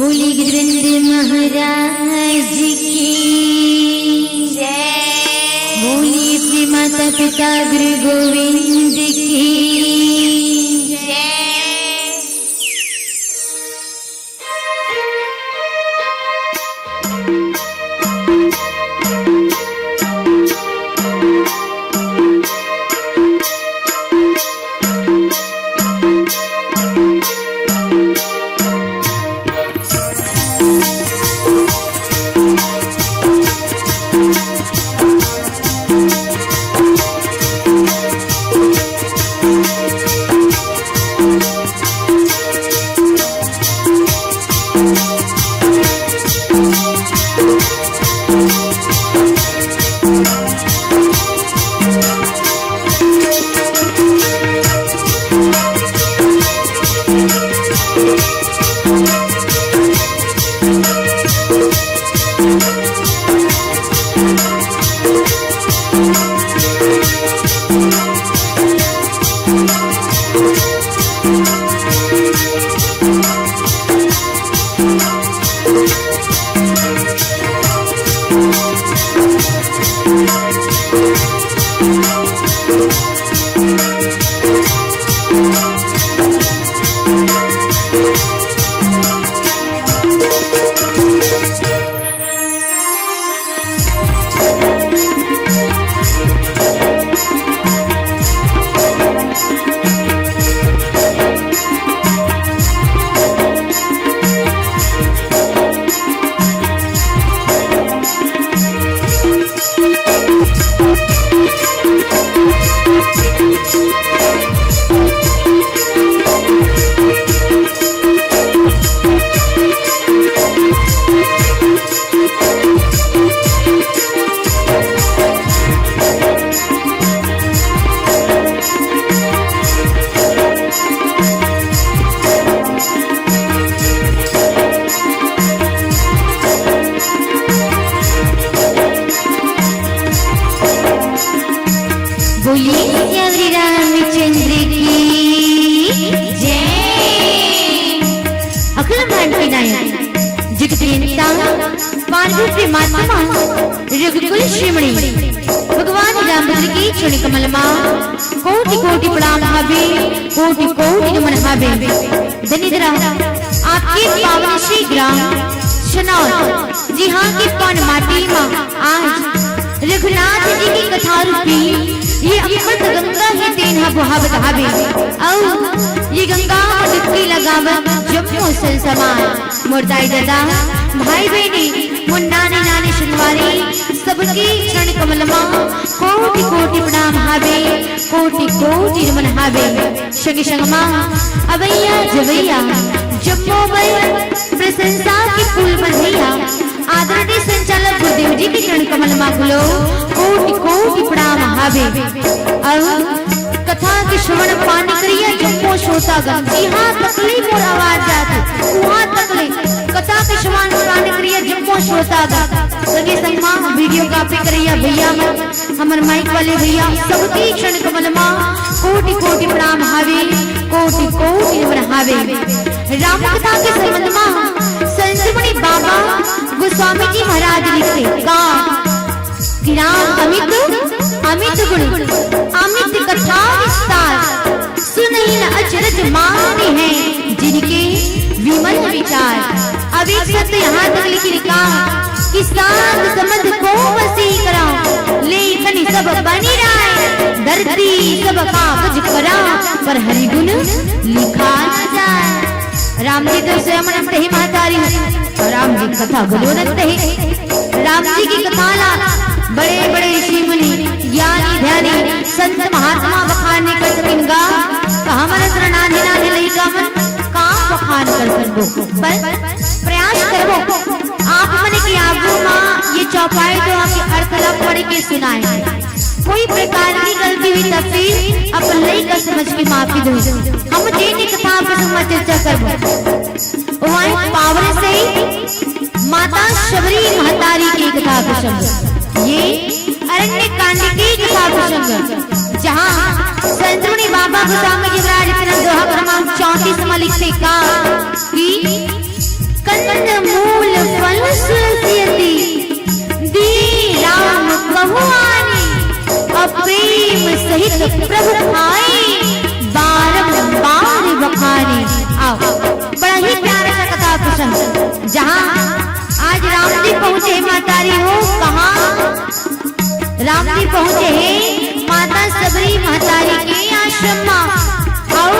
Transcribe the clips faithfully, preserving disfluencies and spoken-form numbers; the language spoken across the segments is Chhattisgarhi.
बोली गुरु गोविंद महाराज की जय। बोली अपने माता पिता गुरु गोविंद की जय। बोलिए सियावरी रामचंद्र की जय। अखिल ब्रह्मांड के नायक जगत के नियंता पार्वती माता रघुकुल शिरोमणि भगवान रामचंद्र की चरण कमल मा कोटि कोटि प्रणाम हावे, कोटि कोटि नमन हावे। धन्य धरा आपके पावन श्री ग्राम सनौद, जिहाँ के पावन माटी मा आज रघुनाथ जी की कथा रूपी ये अमृत गंगा हे तेन हा बोहावत हावे। अउ ये गंगा मा डुबकी लगावत जम्मो संत समाज, मोर दाई ददा, भाई बहिनी, मोर नानी नानी संगवारी, सबके चरण कमल मा कोटि कोटि प्रणाम हावे, कोटि कोटि नमन हावे। संग संग मा अवैया जवैया जम्मो बर प्रशंसा के फूल बरसइया आदरणीय संचालक गुरुदेव जी के चरण कमल मा घलो कोटि कोटि प्रणाम हावे। अउ कथा के श्रवण पान करिया जम्मो श्रोतागण, जिहाँ तक ले मोर आवाज जात हे, उहाँ तक ले कथा के श्रवण पान करिया जम्मो श्रोतागण, संगे संग मा video copy करिया भैया मन, हमर माइक वाले भैया, सबके चरण कमल मा कोटि कोटि प्रणाम हावे, कोटि कोटि नमन हावे। राम कथा के संबंध मा संत शिरोमणि बाबा गोस्वामी जी महाराज लिखथे का कि राम अमित अमित गुण, अमित कथा विस्तार, सुनहिं न अचरज मानिहैं जिनके विमल विचार। अब एक शब्द यहाँ तक लिख लिखा कि साध समझ को वसी करा, लेखन सब बनि राय, धरती सब कागज करा, पर हरि गुण लिखा न जाय। राम जी तो स्वयं अनंत हे महतारी, अउ राम जी कथा घलो अनंत हे। राम जी के कथा ला बड़े बड़े ऋषि मुनि, ज्ञानी ध्यानी, संत महात्मा बखान नइ कर सकिन गा, त हमन असन नान्हे नान्हे लइका मन का बखान कर सकबो? पर प्रयास करबो, आप मन के आगू मा ये चौपाई दोहा के अर्थ ला पढ़ के सुनाए। कोई प्रकार की गलती हुई त फिर अपन लइका समझ के माफी दो। हम जेन कथा प्रसंग मा चर्चा करबो, वो आय पावरे से माता शबरी महतारी के कथा प्रसंग। ये अरण्य कांड के कथा प्रसंग, जहाँ संत शिरोमणि बाबा गोस्वामी जी महाराज इतना दोहा क्रमांक चौंतीस मा लिखथे का कि कंद प्रभु खाए बारंबार बखाने। आओ, बड़ा ही प्यारा सा कथा प्रसंग, जहाँ आज राम जी पहुँचे, महतारी हो, कहाँ? राम जी पहुँचे हे माता सबरी महतारी के आश्रम मा। अउ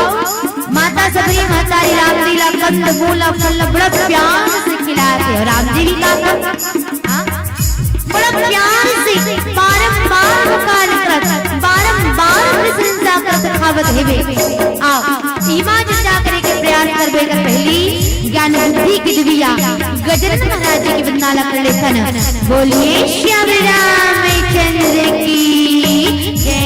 माता सबरी महतारी राम जी ला कंद मूल अउ फल बड़ा प्यार से खिलाथे। अउ राम जी भी का करथे? हाँ? बड़ा प्यार से बारंबार पुकार करत, बारंबार प्रशंसा करत खावत हेवे। आओ, इमा जो जा करे के प्रयास करबे कर पहली ज्ञान बुद्धि के दिविया गजानन महाराज जी के वंदना ला कर लेथन। बोलिए श्याम रामचंद्र की जय।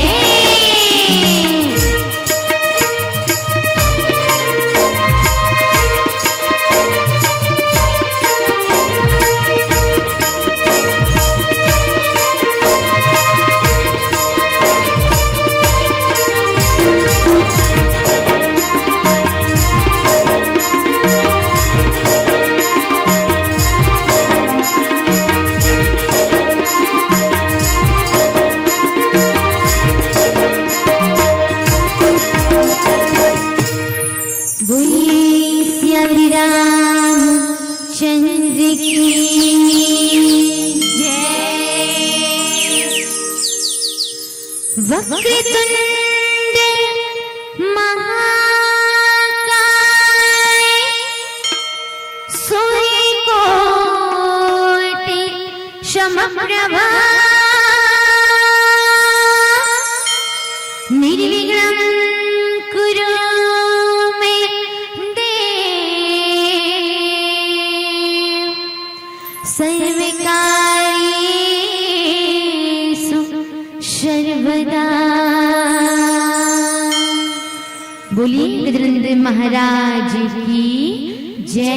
बोलिए श्री रामचंद्र की जय। वक्रतुंड महाकाय सूर्यकोटि समप्रभा निर्विघ्नं कुरु मे देव सर्वकार्येषु सर्वदा। बोलिए गजानंद महाराज की जय।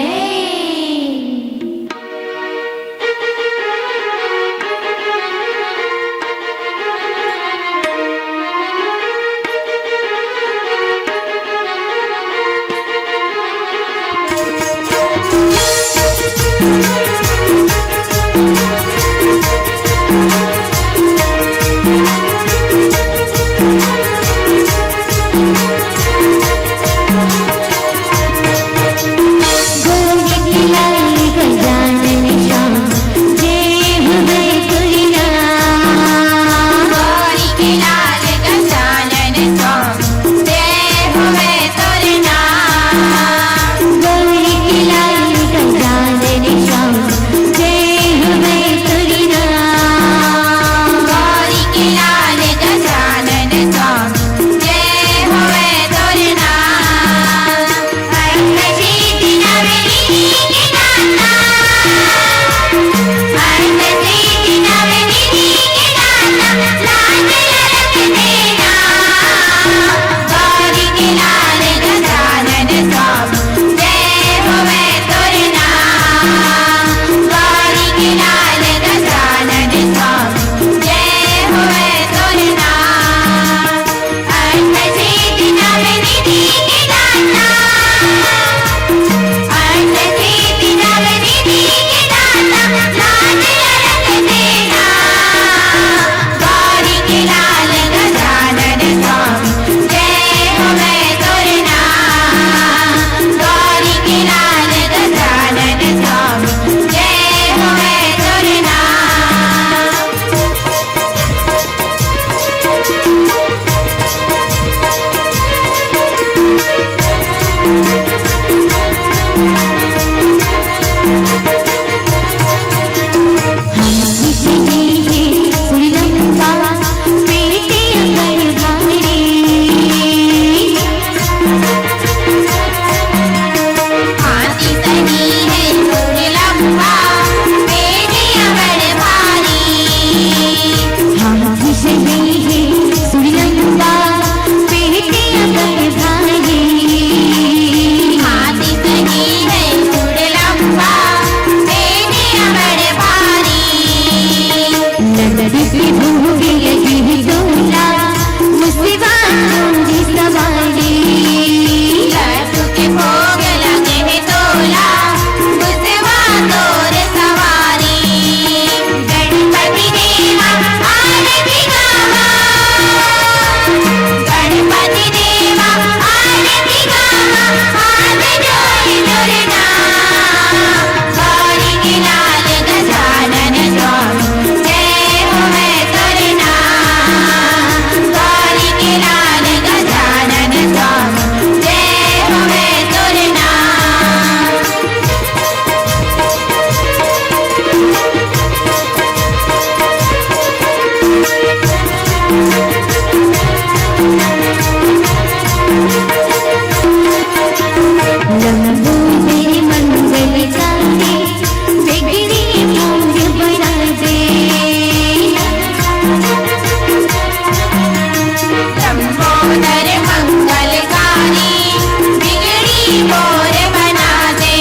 मोर बना दे।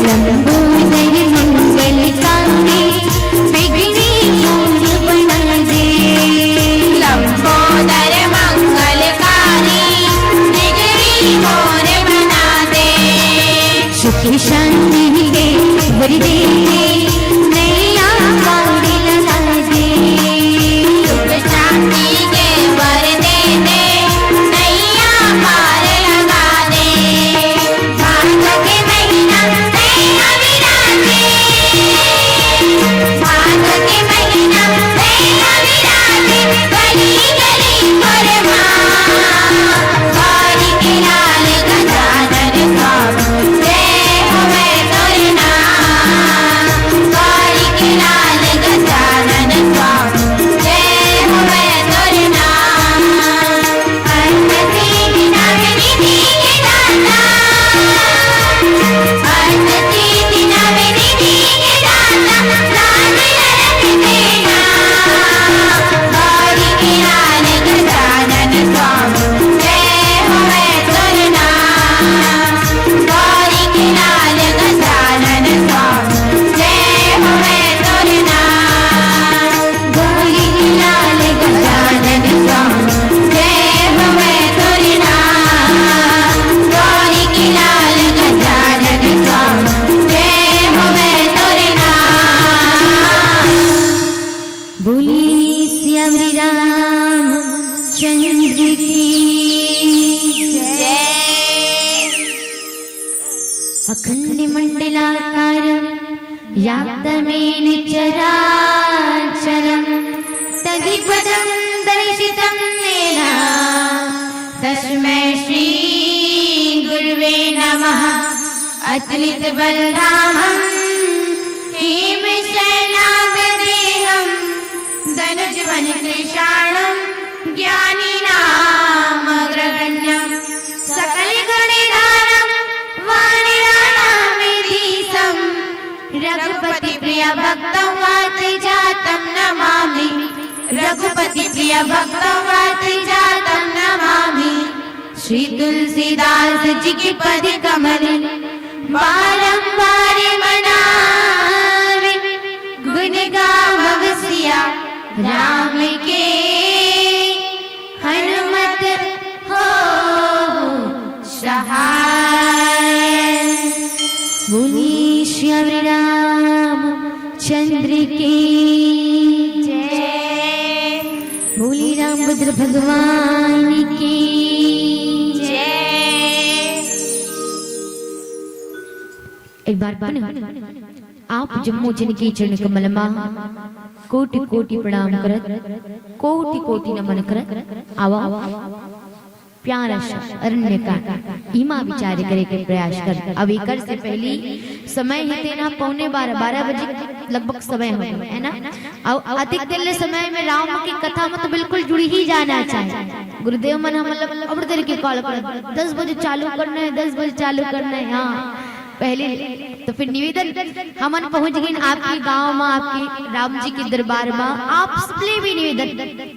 लंबोदर मंगलकारी बिगड़ी मोर बना दे। लंबोदर मंगलकारी बिगड़ी मोर बना दे। सुख शांति के वर दे दे, नैया पार लगा दे। सुख शांति के वर दे दे, नैया पार लगा दे। भादो के महीना में अविराजे, भादो के महीना में अविराजे, गली गली घूर माँ। गौरी के लाल गजानन स्वामी, जय होवे तोर नाम। गौरी के लाल गजानन स्वामी, जय होवे तोर नाम। अष्ट सिद्धि नव निधि के दाता, अष्ट सिद्धि नव निधि के दाता, लाज लरत के नाम। गौरी के लाल गजानन स्वामी, जय होवे तोर नाम। गौरी के लाल गजानन स्वामी, जय होवे तोर नाम। गौरी के लाल गजानन स्वामी, जय होवे तोर नाम। गौरी के लाल गजानन स्वामी, जय होवे तोर नाम। बोलिए सियावरी रामचंद्र की जय। अखंड मंडलाकारं व्याप्तमेन चराचरं तदिपदं दर्शितं येन तस्मै श्री गुरुवे नमः। अतुलित बलधामं भीम शैलाभ देहं दनुज वन कृशाणं ज्ञानी नाम अग्रगण्यं सकल गुण निधानं वानराणां धीशं रघुपति प्रिय भक्तं वात जातं नमामि। रघुपति प्रिय भक्तं वात जातं नमामि। श्री तुलसीदास जी के पद कमल बारंबार मनावे। गुण गावव सिया राम के हनुमत हो सहाय। बोली श्री रामचंद्र की जय। बोली रामभद्र भगवान की जय। एक बार पुनः आप जम्मो जन के चरण कमल मा कोटि कोटि प्रणाम करत, कोटि कोटि नमन करत आवा। प्यारा सा अरण्य कांड, इमा विचार करे के प्रयास कर। अब एकर से पहली समय हे तेना पौने बारह, बारह बजे लगभग समय हो गए, है ना? और अधिक देर ले समय में राम की कथा में तो बिल्कुल जुड़ ही जाना चाहिए। गुरुदेव मन हम मतलब अबड़ देर के कॉल कर, दस बजे चालू करना है, दस बजे चालू करना है। हाँ, पहले तो फिर निवेदन, हमन पहुंच गए आपके गांव में, आपके राम जी के दरबार में। आप सबले भी निवेदन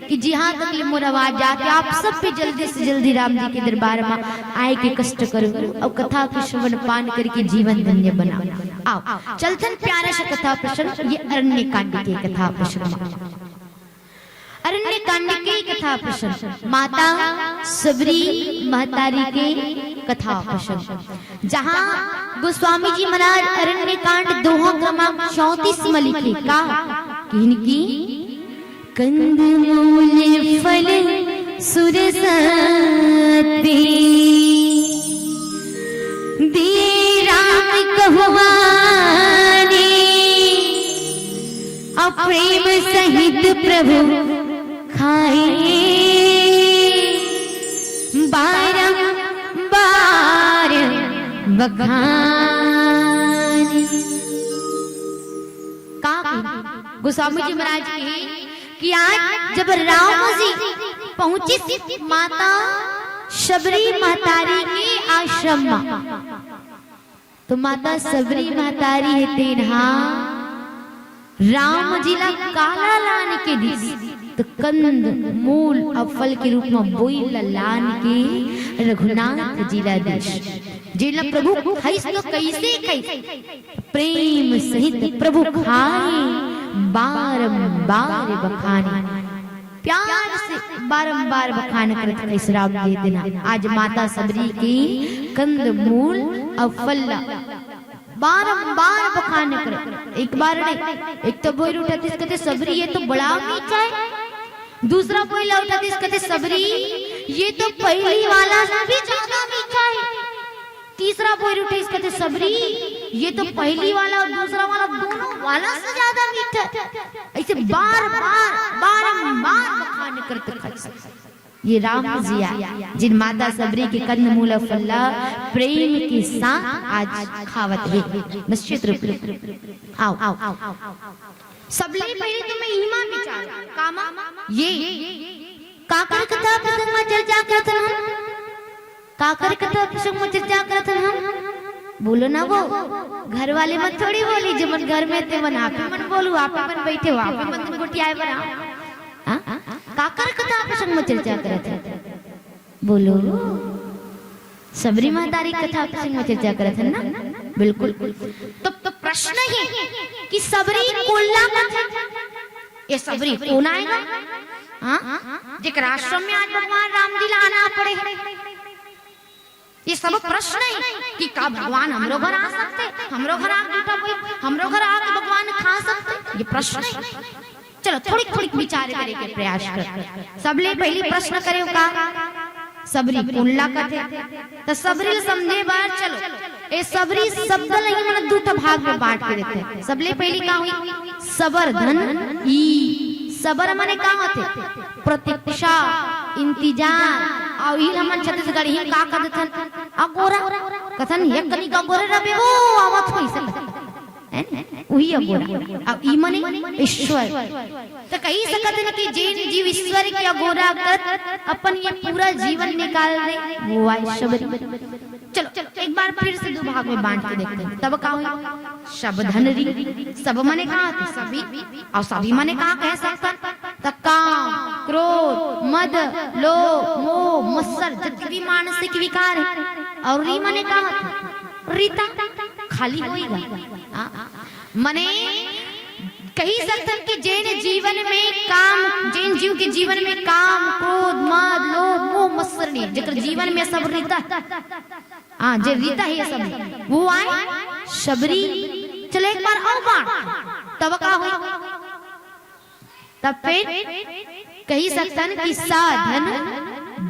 कि जिहां तक ले मोर आवाज जाके, आप सब भी जल्दी से जल्दी राम जी के दरबार में आए के कष्ट करो और कथा के श्रवण पान करके जीवन धन्य बनाओ। आओ, चलथन प्यारा सा कथा प्रसंग, ये अरण्य कांड के कथा प्रसंग में। अरण्य कांड के कथा प्रसंग, माता सबरी महतारी के कथा प्रसंग, जहां गोस्वामी जी महाराज अरण्य कांड दोहा क्रमांक चौंतीस में लिखे का, किनकी कंद मूल फल सुर सत्ती, दिए राम कहुआने, अउ प्रेम सहित प्रभु खाए, बारंबार बखाने। का गोस्वामी जी महाराज की कि आज जब राम जी पहुंचिस माता शबरी महतारी के आश्रम में, तो माता शबरी महतारी हे तेन हा राम जी ला काला लान के दिस। त कंद मूल अउ फल के रूप म बोइर ल लान के रघुनाथ जी ल दिस। जेला प्रभु खाइस तो कइसे खाइस? प्रेम सहित प्रभु खाए, बारंबार बखाने। प्यार से बारंबार बखान करत खाइस राम जी तेन ह। आज माता सबरी के कंद मूल अउ फल ल बारंबार बखान करे। एक बार नहीं, एक तो बोइर उठातिस, कथे, "सबरी, ये तो बड़ा मीठा है।" दूसरा बोइर ला उठातिस, कथे, "सबरी, ये तो पहली वाला से भी ज्यादा मीठा है।" तीसरा बोइर उठातिस, कथे, "सबरी, ये तो पहली वाला और दूसरा वाला दोनों वाला से ज्यादा मीठा है।" ऐसे बार बार, बारंबार बखान करत खाइस। ये राम जी आय, जेन माता सबरी के कंदमूल फल ला प्रेम के साथ आज खावत हे। निश्चित रूप ले। आओ, आओ, आओ। सबले पहले तो मैं इमा विचार, कामा, ये काकर कथा प्रसंग में चर्चा करत हन हम? काकर कथा प्रसंग में चर्चा करत हन हम? बोलो ना वो, घर वाले मन थोड़ी बोली, जेमन घर में ते मन आप ही मन बोलू, आप ही मन बैठे हो, आप ही मन गोटियाए बना। हाँ? काकर कथा प्रसंग में चर्चा करत हन? बोलो। सबरी महतारी कथा प्रसंग में चर्चा करत हन ना? बिल्कुल। तो, तो प्रश्न हे कि सबरी कोन ला कथे? ये सबरी कोन आय गा? हाँ? जेकर आश्रम में आज भगवान राम जी ला आना पड़े हे। ये सब प्रश्न हे कि का भगवान हमरो घर आ सकथे? हमरो घर आके जूठा बोही, हमरो घर आके भगवान खा सकथे? ये प्रश्न हे। चलो, थोड़ी थोड़ी विचार करे के प्रयास कर। सबले पहली प्रश्न करे का, सबरी कोन ला कथे? त सबरी ल समझे बर चलो, ए सबरी शब्द ल ही मन दू ठो भाग में बांट के देथे। सबले पहली का होही? सबर धन ई। सबर माने का होथे? प्रतीक्षा, इंतजार। अउ ई हमन छत्तीसगढ़ी का कथन? अगोरा। कथन, "एक कनी अगोरे रबे, वो आवत होही," से कथन। है ना? उही अगोरा। अब ई मने ईश्वर। त कहि सकत हन कि जेन जीव ईश्वर के अगोरा करत अपन ये पूरा जीवन निकाल दे, वो आय शबरी। चलो, एक बार फिर से दू भाग में बांट के देखते हैं। तब का होही? शब धन री। शब मने का होथे? सभी। अउ सभी मने का कहि सकत हन? त काम, क्रोध, मद, लोभ, मोह, मत्सर, जतके भी मानसिक विकार हे। अउ री मने का होथे? रीता। खाली होही गा। हाँ। मने कहि सकत हन कि जेन जीवन में काम, जेन जीव के जीवन में काम, क्रोध, मद, लोभ, मोह, मत्सर नइ हे, जेकर जीवन में सब रीता हे, हाँ, जे रीता हे ये सब, वो आय शबरी। चलो एक बार अउ बांट, तब का होही? तब फिर कहि सकत हन कि सा धन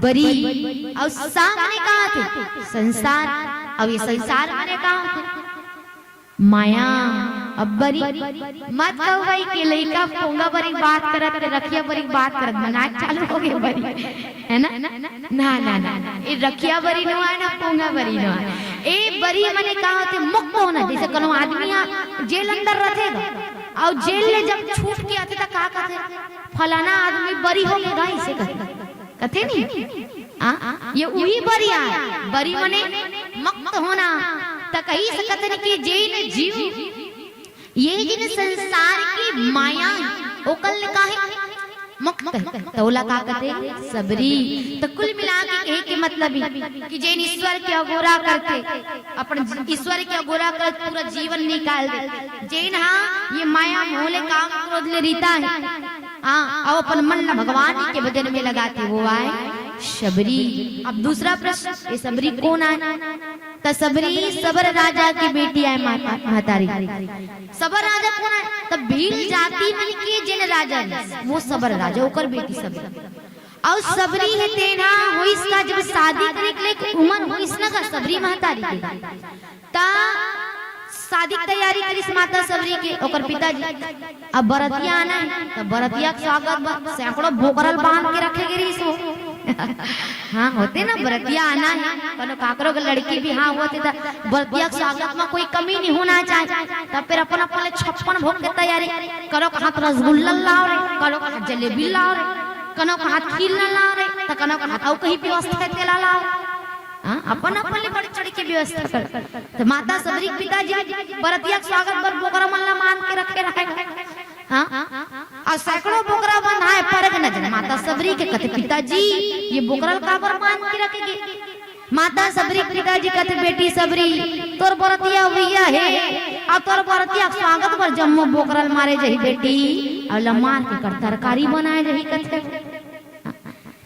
बरी, अउ सा मने का होथे? संसार। अउ ये संसार मने का होथे? माया। अब बरी मत कहो भाई कि लइका पोंगा बरी बात करत, रखिया बरी बात करत, मनाए चालू हो गे बरी, है ना? ना, ना, ना, ना। ये रखिया बरी नो आय ना, पोंगा बरी नो आय। ए बरी मने का होथे? मुक्त होना। जैसे कोनो आदमी ह जेल अंदर रथे गा, अउ जेल ले जब छूट के आथे त का कथे? फलाना आदमी बरी हो गे गा, इसे कथे। कथे नहीं? आ, ये उही बरी आय। बरी मने मुक्त होना। त कहि सकत हन कि जेन जीव ये जिन संसार की माया हे, ओकर ले का हे? मुक्त हे। त ओला का कथे? सबरी। त कुल मिला के कहे के मतलब हे कि जेन ईश्वर के अगोरा करथे, अपन ईश्वर के अगोरा कर पूरा जीवन निकाल दे, जेन हा ये माया मोह ले काम क्रोध ले रीता हे, हाँ, अउ अपन मन ला भगवान के भजन में लगाथे, वो आय शबरी। अब दूसरा प्रश्न, ये शबरी कोन आय? त सबरी सबर राजा के बेटी आय माता, महतारी। सबर राजा कोन आय? त भील जाति मन के जेन राजा हे, वो सबर राजा, ओकर बेटी सबरी। अउ सबरी हे तेन हा होइस का, जब शादी करे के लायक उमर होइस ना का सबरी महतारी के, त शादी के तैयारी करिस माता सबरी के, ओकर पिताजी। अब बरतिया आना हे, त बरतिया के स्वागत बर सैकड़ों बोकरा ल बांध के रखे गे रिहिस हो। हाँ, होथे ना, बरतिया आना हे, कोनो काकरो के लड़की बिहाव होथे, त बरतिया के स्वागत म कोई कमी नहीं होना चाही। त फेर अपन अपन ले छप्पन भोग के तैयारी, कोनो कहत रसगुल्ला लाव रे, कोनो कहत जलेबी लाव रे, कोनो कहत खीर ला लाव रे, त कोनो कहत अउ कहीं व्यवस्था हे तेला लाव। हाँ, अपन अपन ले बढ़ चढ़ के व्यवस्था कर। त माता सबरी के पिताजी बरतिया के स्वागत बर बोकरा मन ला बांध के रखे रहे। हाँ? अउ सैकड़ों बोकरा बंधाय, परग नजर माता सबरी के कथे, "पिताजी, ये बोकरा ल काबर बांध के रखे गे?" माता सबरी के पिताजी कथे, "बेटी सबरी, तोर बरतिया अवइया हे, अउ तोर बरतिया के स्वागत बर जम्मो बोकरा ल मारे जाही बेटी, अउ ल मार के एकर तरकारी बनाए जाही," कथे।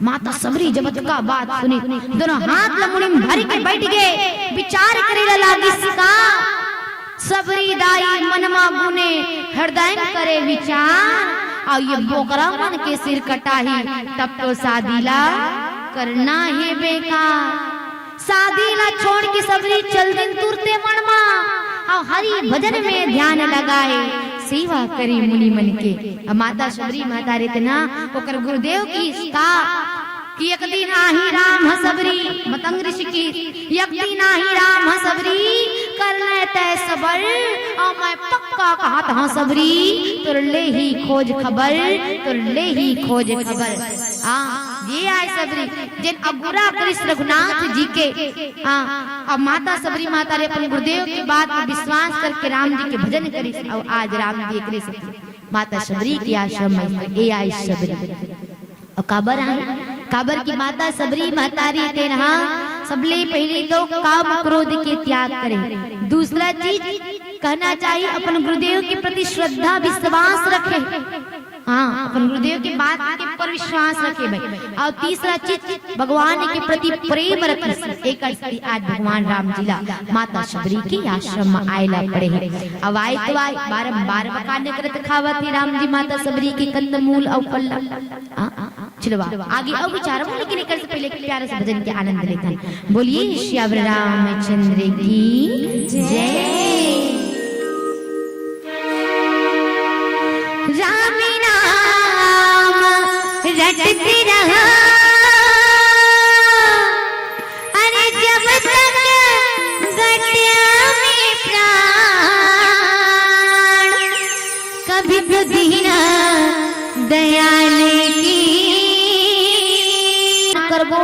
माता सबरी जब अतका बात सुनिस, दोनों हाथ ल मुड़ी म धर के बइठ गे, बिचार करे ल लागिस का। सबरी दाई मनमा गुने हृदय म करे बिचार, अउ ये बोकरा मन के सिर कटाही, तब तो शादी ला करना हे बेकार। शादी ला छोड़ के सबरी चल दिन तुरते वन मा, अउ हरि भजन में ध्यान लगाए, सेवा करे मुनि मन के। अब माता सबरी महतारी तेन ह ओकर गुरुदेव कहिस का कि एक दिन आही राम ह सबरी, मतंग ऋषि कहिस, एक दिन आही राम ह सबरी, कर ले तैं सबर, अउ मैं पक्का कहत हंव सबरी, तोर लेही खोज खबर, तोर लेही खोज खबर। हाँ, ये आय सबरी, जेन अगुरा करिस रघुनाथ जी के। हाँ, अब माता सबरी महतारी अपन गुरुदेव के बात म विश्वास करके राम जी के भजन करिस, अउ आज राम जी एकरे सेती माता सबरी के आश्रम म ए आय सबरी। अउ काबर आय? काबर कि माता सबरी महतारी तेन ह सबले पहिली तो काम क्रोध के त्याग करे। दूसरा चीज कहना चाही, अपन गुरुदेव के प्रति श्रद्धा विश्वास रखे। हाँ, अपन गुरुदेव के बात के ऊपर विश्वास रखे भाई। अउ तीसरा चीज भगवान के प्रति प्रेम रखे। एकर सेती आज भगवान राम जी ला माता सबरी के आश्रम म आय ला पड़े हे। अब आय तो आय, बारंबार बखान करत खावत हे राम जी माता सबरी के कंदमूल अउ फल ला। हाँ, चलो बा, आगे अउ विचार होही, लेकिन एकर से पहिली एक प्यारा से भजन के आनंद लेथन। बोलिए सियावर रामचंद्र की जय। राम नाम रटत रहा, अरे जब तक गटिया में प्राण, कभी तो दीन दयाल की। करबो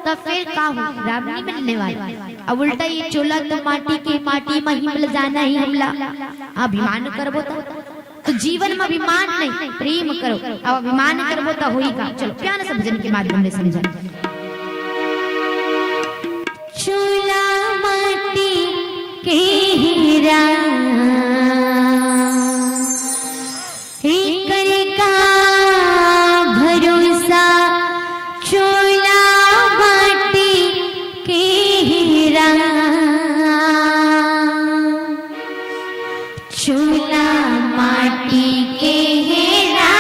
त फेर का हो, राम नहीं मिलने वाला। अब उल्टा ये चोला तो माटी के, माटी म ही मिल जाना ही हमला। अभिमान करबो त, तो जीवन म अभिमान नहीं, प्रेम करो। अब अभिमान करबो त होई का? चलो प्यार से भजन के माध्यम ले समझा। चोला माटी के हीरा, एकर का भरोसा, चोला माटी के हीरा। चोला माटी के हीरा।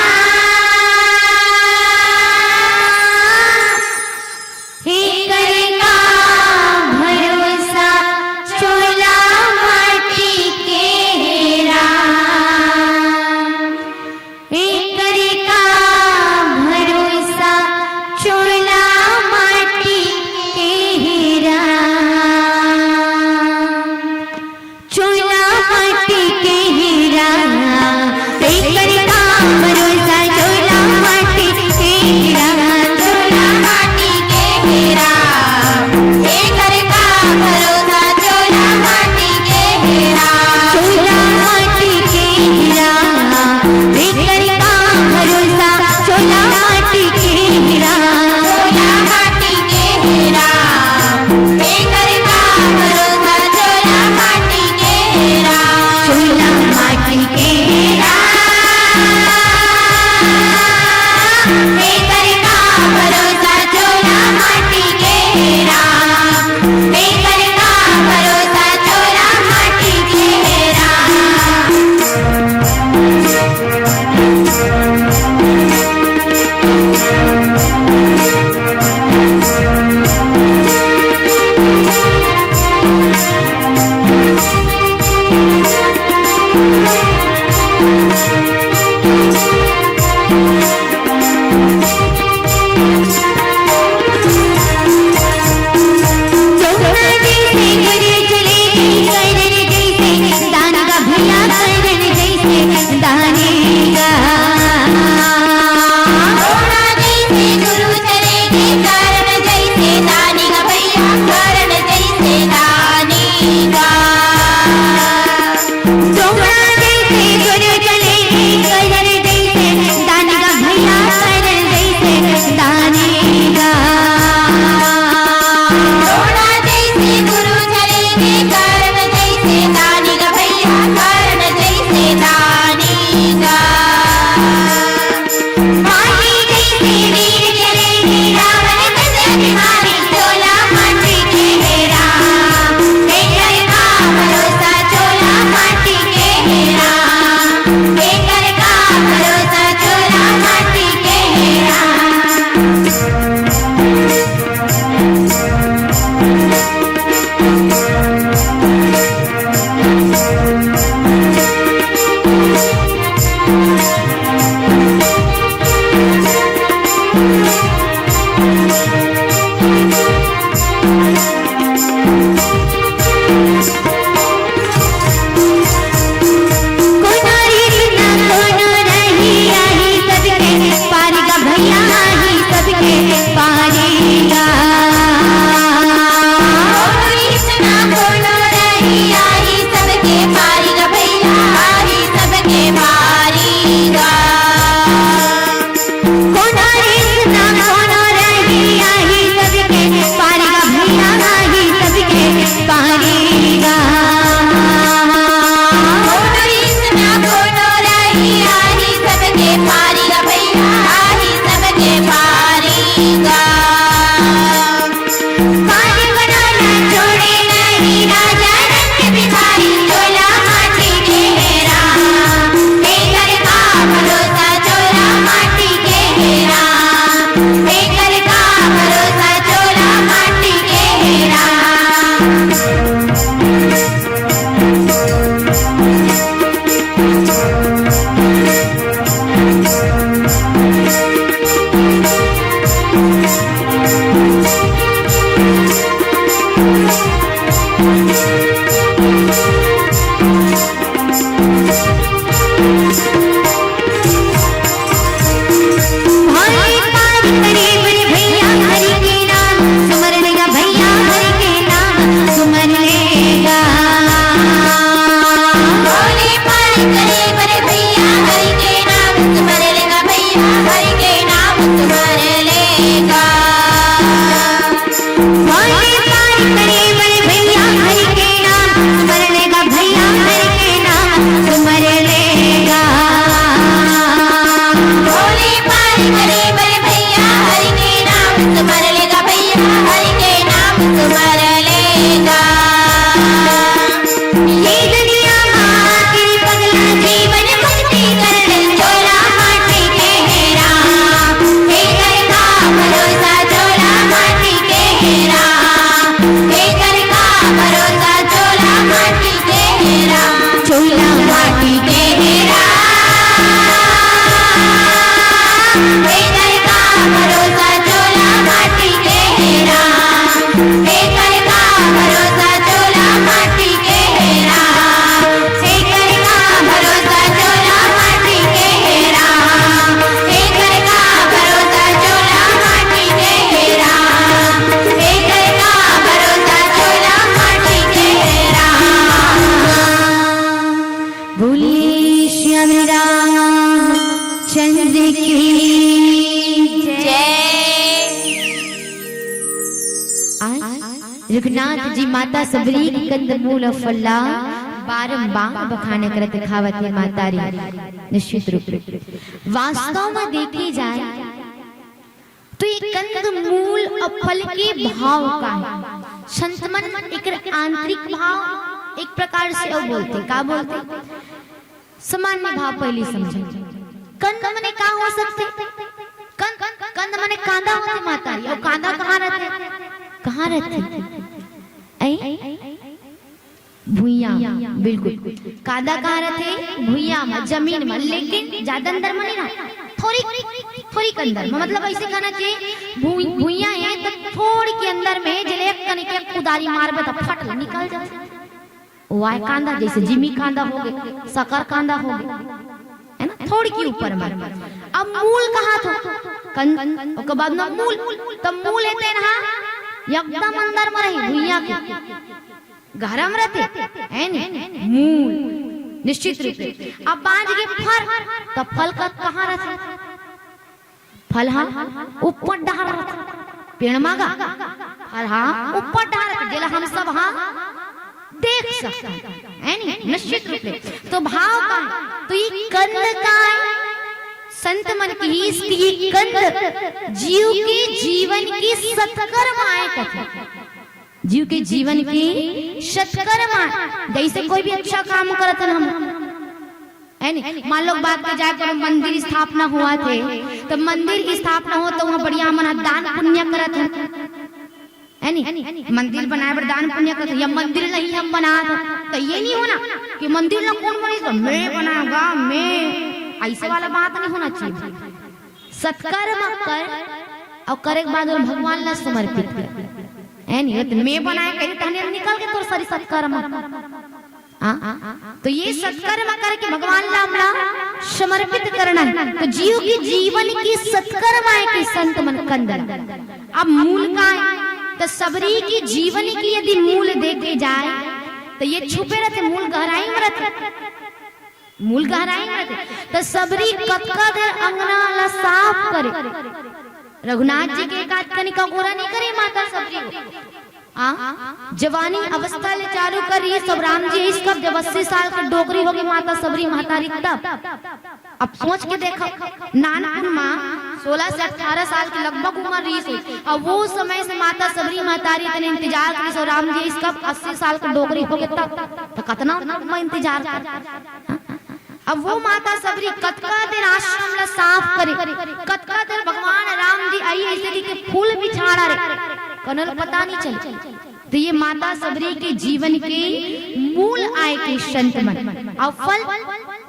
भोले पार करे बर भैया हरि के नाम सुमर लेगा, भैया हरि के नाम सुमर लेगा। भोले पार करे बर भैया हरि के नाम सुमर लेगा, भैया हरि के नाम सुमर लेगा। भोले पार करे बर भैया हरि के नाम सुमर लेगा, भैया हरि के नाम सुमर लेगा। भोले पार करे बर भैया हरि के नाम सुमर लेगा, भैया हरि के नाम सुमर लेगा। ये दुनिया मा आके पगला जीवन मस्ती कर ले, चोला माटी के हेरा। हे कर का भरोसा, चोला माटी के हेरा। हे कर का भरोसा, चोला माटी के हेरा। चोला माटी के हेरा। हे कर का भरोसा, चोला माटी के हेरा। हे कर का भरोसा, चोला माटी के हेरा। हे कर का भरोसा, चोला माटी के हेरा। हे कर का भरोसा, चोला माटी के हेरा। हे कर का भरोसा, चोला माटी के हेरा। बोलिए श्री रामचंद्र की जय। आज रघुनाथ जी माता सबरी के कंद मूल अउ फल ला बारंबार बखाने करत दिखावत हे माता रे। निश्चित रूप से वास्तव में देखे जाए तो ये कंद मूल अउ फल के भाव का हे। संत मन एकर आंतरिक भाव एक प्रकार से अउ बोलथे, का बोलथे? सामान्य भाव पहिली समझो। कंद मने का हो सकथे? कंद, कंद मने कांदा होथे माता रे, अउ कांदा कहाँ रथे? कहाँ रथे? ऐ? भुइयां म, बिल्कुल। कांदा कहाँ रथे? भुइयां म, जमीन म, लेकिन जादा अंदर म नहीं रहा, थोरी, थोरी अंदर म। मतलब ऐसे कहना चाहिए, भुइ-, भुइयां हे त थोड़ी के अंदर में जेले एक कनी के कुदारी मारबे त फट ले निकल जाथे। वाय कांदा, जैसे जिमी कांदा होगे, सकर कांदा होगे, है ना, थोड़ी के ऊपर म। अब मूल कहाँ थो? कन-, ओकर बाद म मूल, त मूल हे तेन हा एकदम अंदर म रही, भुइयां के गहरा म रथे, है नी? मूल, निश्चित रूप से। अब बांच गे फर, त फल का कहाँ रथे? फल हा ऊपर डहर रथे, पेड़ मा गा फल हा ऊपर डहर रथे, जेला हम सब हा देख सकथन, है नी? निश्चित रूप से। तो भाव का, तो ये कंद का संत मन कहिस कि ये कंद जीव के जीवन के सत्कर्म आय कथे। जीव के जीवन के सत्कर्म आय। जैसे कोई भी अच्छा काम करत हन हम, है नी? मान लो बात के जाए कोनो मंदिर स्थापना होवत हे, त मंदिर स्थापना हो त उहाँ बढ़िया मन ह दान पुण्य करत हे, है नी? मंदिर बनाए बर दान पुण्य करत हे, या मंदिर नहीं हम बनात हन, त ये नहीं होना कि मंदिर ला कोन बनिस, त मैं बनाए गा, मैं, ऐसे वाला बात नहीं होना चाहिए। सत्कर्म कर अउ करे के बाद भगवान ला समर्पित कर, है नी? त मैं बनाए कही तहने निकल के तोर सारी सत्कर्म। हाँ? तो ये सत्कर्म करके भगवान ला हमला समर्पित करना हे। तो जीव के जीवन के सत्कर्म आय के संत मन कंद ला। अब मूल का आय? तो सबरी के जीवन के यदि मूल देखे जाए, तो ये छुपे रथे, मूल गहराई म रथे। मूल गहराई म रथे। त सबरी कतका देर अंगना ला साफ करे। रघुनाथ जी के एक आध कनिका गोरा नहीं करे माता सबरी हो। आ, जवानी अवस्था ले चालू कर रही, सब राम जी इस कब जब अस्सी साल के डोकरी होगे माता सबरी महतारी तब। अब सोच के देखो, नानपुर मा सोलह से अठारह साल के लगभग उम्र रही से। अब वो समय से माता सबरी महतारी इतने इंतजार करी, सब राम जी इस कब अस्सी साल के डोकरी होगे तब, तो कितना उम्र में इंतजार कर। अब वो माता सबरी कतका देर आश्रम ला साफ करे, कतका देर भगवान राम जी आई ऐसे जी के फूल बिछाड़ा रे, कोनो ल पता नहीं चले। तो ये माता सबरी के जीवन के मूल आय के संत मन। अउ फल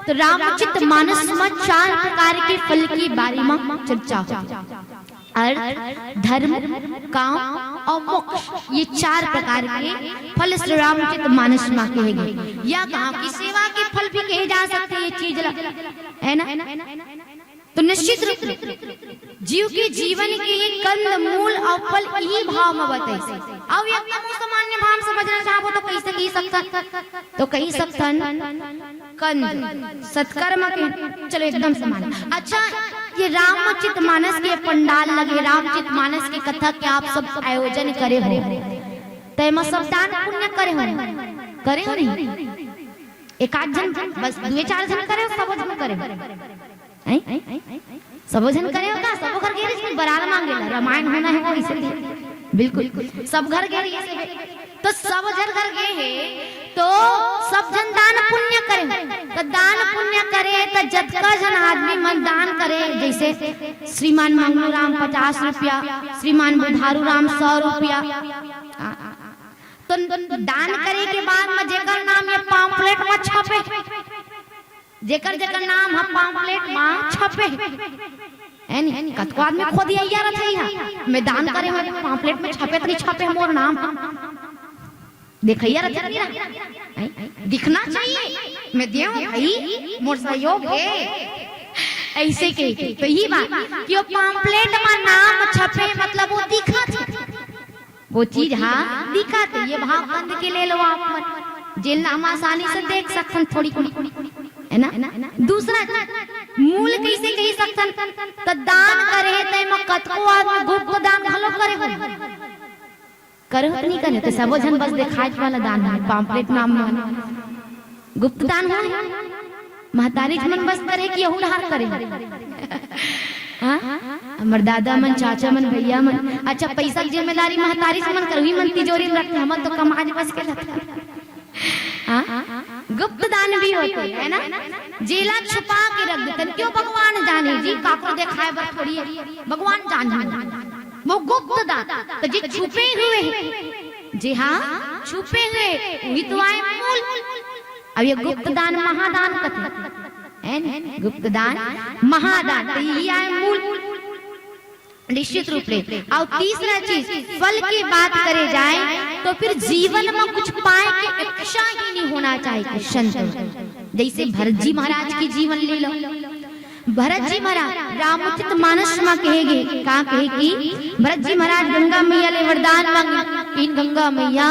तो रामचरित मानस म चार प्रकार के फल के बारे म चर्चा हो। अर्थ, धर्म, काम अउ मोक्ष, ये चार प्रकार के फल श्री रामचरित मानस म कहे गे। या कहा कि सेवा के फल भी कहे जा सकते हैं ये चीज ला, है ना? तो निश्चित रूप ले जीव के जीवन के ये कंद मूल अउ फल इही भाव म बताइस। अउ एकदम सामान्य भाव समझना चाहबो तो कइसे कहि सकथन? तो कहि सकथन कंद, सत्कर्म के, चलो एकदम सामान्य। अच्छा, ये रामचरित मानस के पंडाल लगे, रामचरित मानस के कथा के आप सब आयोजन करे हो, त एमा सब दान पुण्य करे हो, करे हो नहीं? एक आध झन, बस दुए चार झन करे हो, सबो झन करे हो? हैं? सबो झन करे हो का? सबो घर गे रहिस, बरात मांगे ला, रामायण होना है वो, इसलिए। बिल्कुल, सब घर गे रहिस हे। तो सब झन घर गे हे, तो सब झन दान पुण्य करे। तो दान पुण्य करे, तो जतका झन आदमी मन दान करे, जइसे श्रीमान मंगलू राम पचास रुपया, श्रीमान बुधारू राम सौ रुपया। हाँ, तो दान करे के बाद म जेकर नाम ये pamphlet म छपे, जेकर जेकर नाम ह pamphlet म छपे, है नी? कतको आदमी खोदिया रथे, इहाँ मैं दान करे हंव, pamphlet म छपे त नहीं छपे मोर नाम ह, देखइया रथे नहीं ना, हैं? दिखना चाहिए, मैं देव भाई, मोर सहयोग हे, अइसे के। तो यही बात कि वो pamphlet म नाम छपे, मतलब वो दिखत हे, वो चीज ह दिखत हे। ये भाव कंद के ले लो आप मन, जेन ला हम आसानी से देख सकथन थोड़ी, है ना? दूसरा चीज, मूल कइसे कहि सकथन? त दान करे हे, तेमा कतको आदमी गुप्त दान घलो करे हो, करे हो त नहीं करे? तो सबो झन बस देखाए वाला दान हे, pamphlet नाम म गुप्त दान हे। महतारी मन बस करे कि यहू डहार करे? हाँ? हमर दादा मन, चाचा मन, भैया मन, अच्छा, पैसा के जिम्मेदारी महतारी मन करही, मन तिजोरी में रखथे, हमन तो कमाज बस के रखथे। हाँ? गुप्त दान भी होथे, है ना? जेला छुपा के रख देथन, क्यों भगवान जाने जी, काकरो देखाए बर थोड़ी हे, भगवान जाने। वो गुप्त दान, तो जे छुपे हुए हे, जी हाँ, छुपे हुए, वही तो आय मूल। अब ये गुप्त दान महादान कथे, है न? गुप्त दान महादान, तो यही आय मूल। निश्चित रूप ले। अउ तीसरा चीज, फल के बात करे जाए तो फिर जीवन म कुछ पाए के इच्छा ही नहीं होना चाहिए। संत, जइसे भरत जी महाराज के जीवन ले लो, भरत जी महाराज रामचरित मानस म कहे गे, का कहे कि भरत जी महाराज गंगा मैया ले वरदान मांगे, इन गंगा मैया,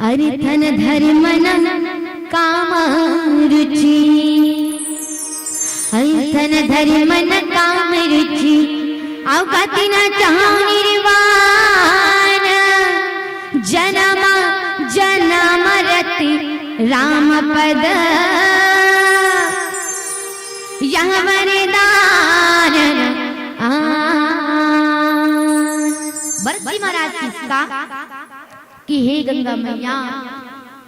अरे तन धरि मन काम रुचि, अरे तन धरि मन काम रुचि, अउ गति न चाहूं निर्वाण, जनम जनम रति राम पद, यह वरदान। आ, भरत जी महाराज किसका कि हे गंगा मैया,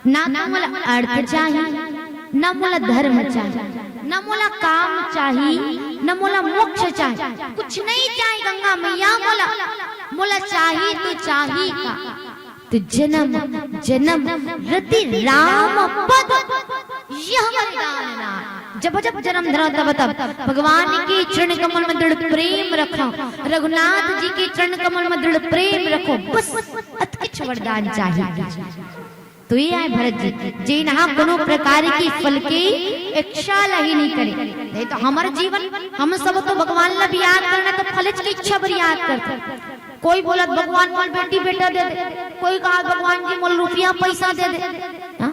ना तो मोला अर्थ चाही, ना मोला धर्म चाही, ना मोला काम चाही, ना मोला मोक्ष चाही, कुछ नहीं चाही गंगा मैया मोला। मोला चाही तो चाही का? तो जनम जनम रति राम पद, यह वरदान ना। जब जब जनम धरा तब तब भगवान के चरण कमल म दृढ़ प्रेम रखो, रघुनाथ जी के चरण कमल म दृढ़ प्रेम रखो, बस अतकिच वरदान चाही। तो ये आय भरत जी, जेन हा कोनो प्रकार के फल के इच्छा ला ही नहीं करे। नहीं तो हमर जीवन, हम सब तो भगवान ला भी याद करना तो फलच के इच्छा बर याद करथे। कोई बोलत भगवान मोल बेटी बेटा दे दे, कोई कहा भगवान जी मोल रुपया पैसा दे दे, हाँ?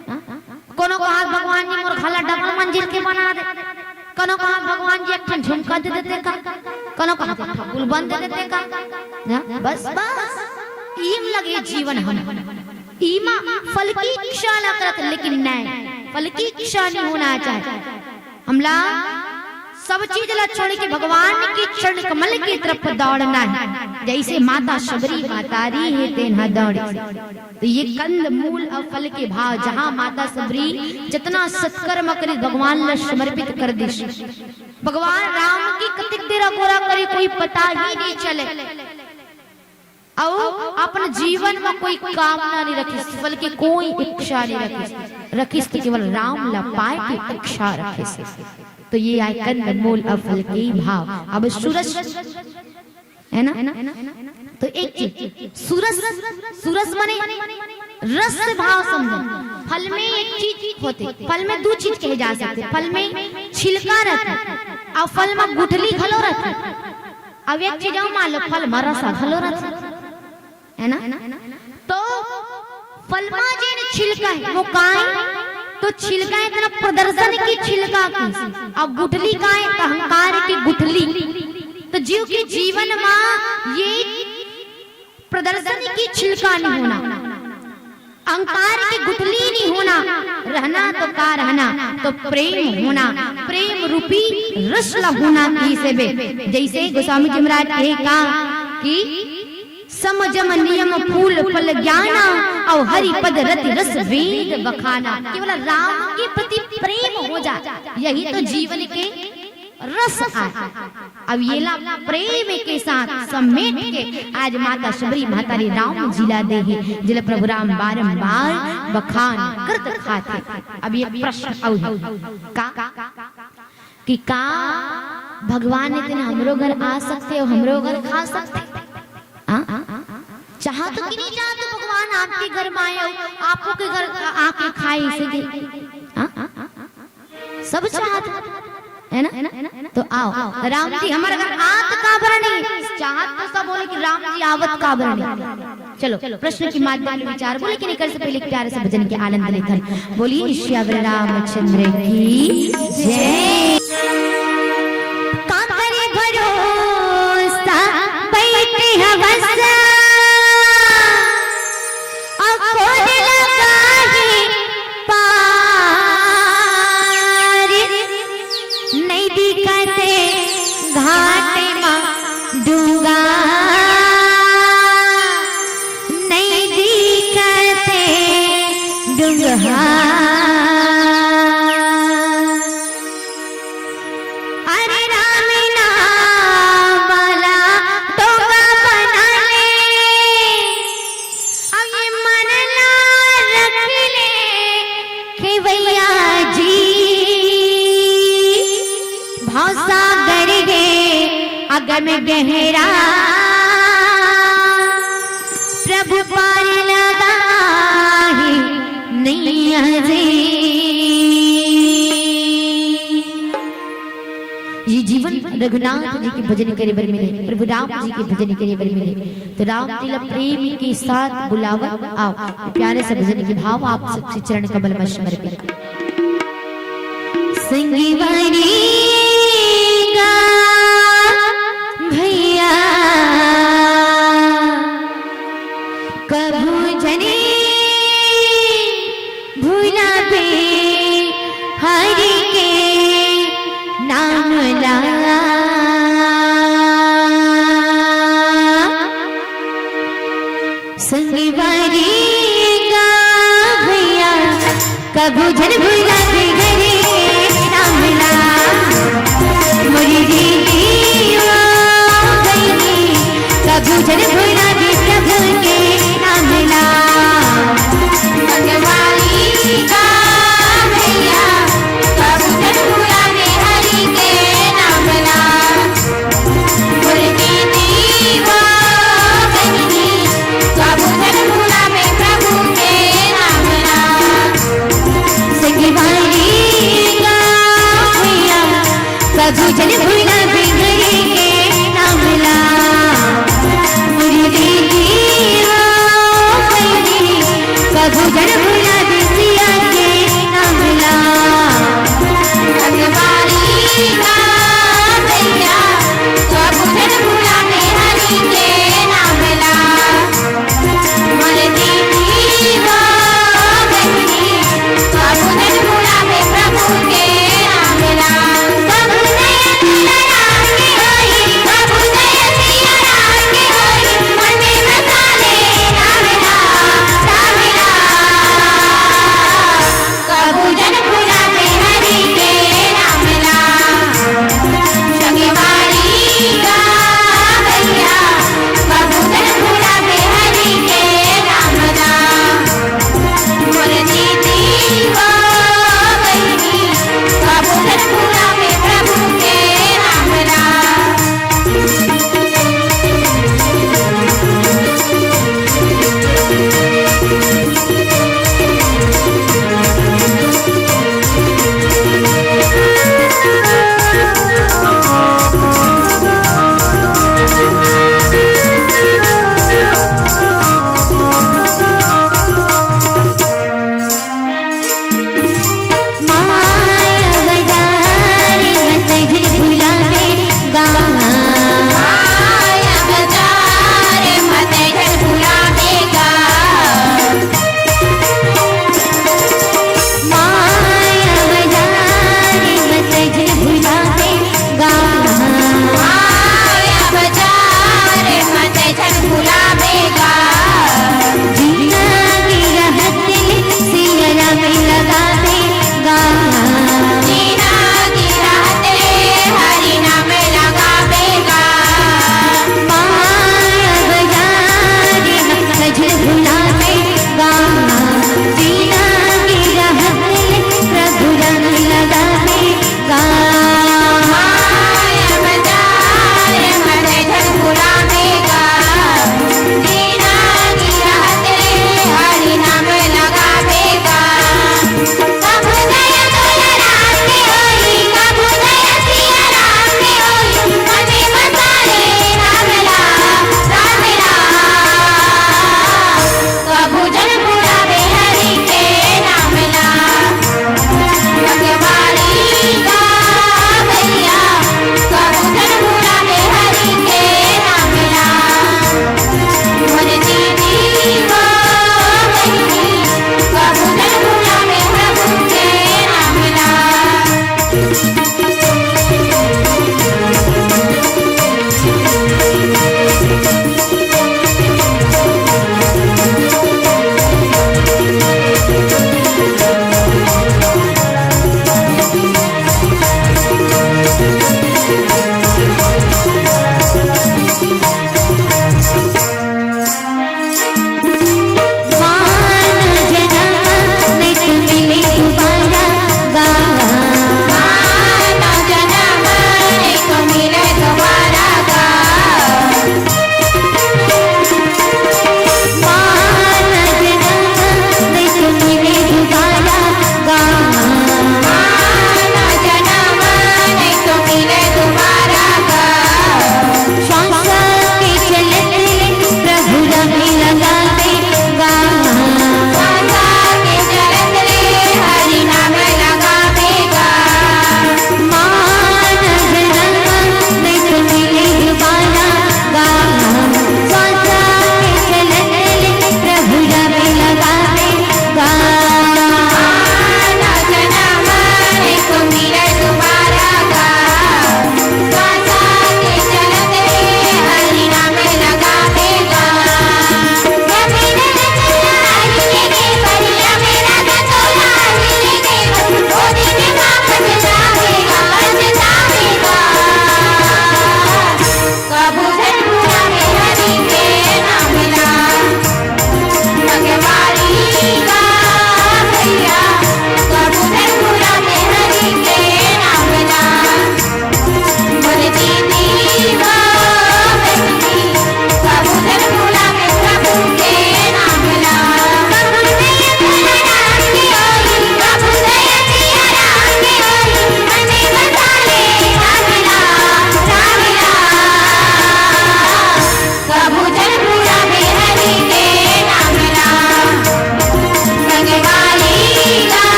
कोनो कहा भगवान जी मोर घर ला डबल मंजिल के बना दे, कोनो कहा भगवान जी एक ठन झुमका दे देते का, कोनो कहा गुलबंद दे देते का। हाँ? बस बस इही म लगे जीवन हम। इही म फल की इच्छा ना करत, लेकिन नहीं, फल की इच्छा नहीं होना चाहे। हमला सब चीज ला छोड़ के भगवान के चरण कमल के तरफ दौड़ना है, जैसे माता शबरी मातारी हे तेन हा दौड़े। तो ये कंद मूल अउ फल के भाव, जहाँ माता शबरी जतना सत्कर्म करे भगवान ला समर्पित कर दिस। भगवान राम के कतिक देर अगोरा करे कोई पता ही नहीं चले। अउ अपन जीवन म कोई कामना नहीं रखिस, बल्कि कोई इच्छा नहीं रखिस, रखिस तो केवल राम ला पाए के इच्छा रखिस। तो ये आय कंदमूल अउ फल के भाव। अब सुरस, है ना? तो एक चीज, सुरस, सुरस माने रस भाव समझो। फल में एक चीज होथे, फल में दू चीज कहे जा सकथे। फल में छिलका रथे अउ फल में गुठली घलो रथे। अब एक चीज अउ मान लो, फल में रसा घलो रथे, है ना? तो फल में जेन छिलका हे, वो काय? तो छिलका हे तेला प्रदर्शन के छिलका कहिस। अब गुठली काय? तो अहंकार के गुठली। तो जीव के जीवन म ये प्रदर्शन के छिलका नहीं होना, अहंकार के गुठली नहीं होना, रहना तो का रहना, तो प्रेम होना, प्रेम रूपी रस ला होना कहिस हे। जैसे गोस्वामी जी महाराज कहे का कि सम जम नियम फूल फल ज्ञाना, अउ हरि पद रति रस वेद बखाना। केवल राम के प्रति प्रेम हो जाए, यही तो जीवन के रस आय। अब येला प्रेम के साथ समेट के आज माता शबरी महतारी राम जी ला दे हे, जेला प्रभु राम बारंबार बखान करत खाथे। अब ये प्रश्न अउ हे का, कि का भगवान एक दिन हमरो घर आ सकथे अउ हमरो घर खा सकथे? आ? चाहत कि नहीं चाहत भगवान आपके घर में आए अउ आपो के घर आ-, आके खाए इसे दे? आ? सब चाहत, है ना? तो आओ, राम जी हमर घर आत काबर नहीं? चाहत तो सब हो, लेकिन राम जी आवत काबर नहीं? चलो, प्रश्न के माध्यम ले विचारबो, लेकिन एकर से पहले एक प्यारे से भजन के आनंद लेथन। बोलिए सियावर रामचंद्र की जय। काकर भरोसा बैठे हवस, अकोट लगा हे पार, नहीं दिखत हे घाट मा डूंगा, नहीं दिखत हे डूंगा। अरे राम नाम ला डोंगा बना ले, अब ये मन ला रख ले खेवैया जी, भवसागर हे अगम गहरा, प्रभु पार लगा हे नैया जी। ये जीवन रघुनाथ जी के भजन करे बर मिले, प्रभु राम जी के भजन करे बर मिले। तो राम जी ला प्रेम के साथ बुलावत आओ। प्यारे से भजन के भाव आप सबसे चरण कमल में समर्पित। संगवारी गा भैया, कभू जने भुलाबे हरि के नाम ला। संगवारी गा भैया, कभू जने भुलाबे हरि के नाम ला। मोरी दीदी ओ बहिनी, कभू जने भुलाबे प्रभु के नाम ला। संगवारी गा भैया, कभू जने भुलाबे हरि के नाम ला। मोरी दीदी ओ बहिनी, कभू जने भुलाबे प्रभु के नाम ला। संगवारी गा भैया, कभू जने भुलाबे हरि के नाम ला। मोरी दीदी ओ बहिनी, कभू जने भुलाबे सिया के नाम ला। संगवारी गा भैया, कभू जने भुलाबे हरि के नाम ला। मोर दीदी ओ बहिनी, कभू जने भुलाबे प्रभु के नाम ला। कभू नयन लड़ा के होई, कभू नयन सिया राम के होई, मन में बसा ले नाम ला, नाम ला।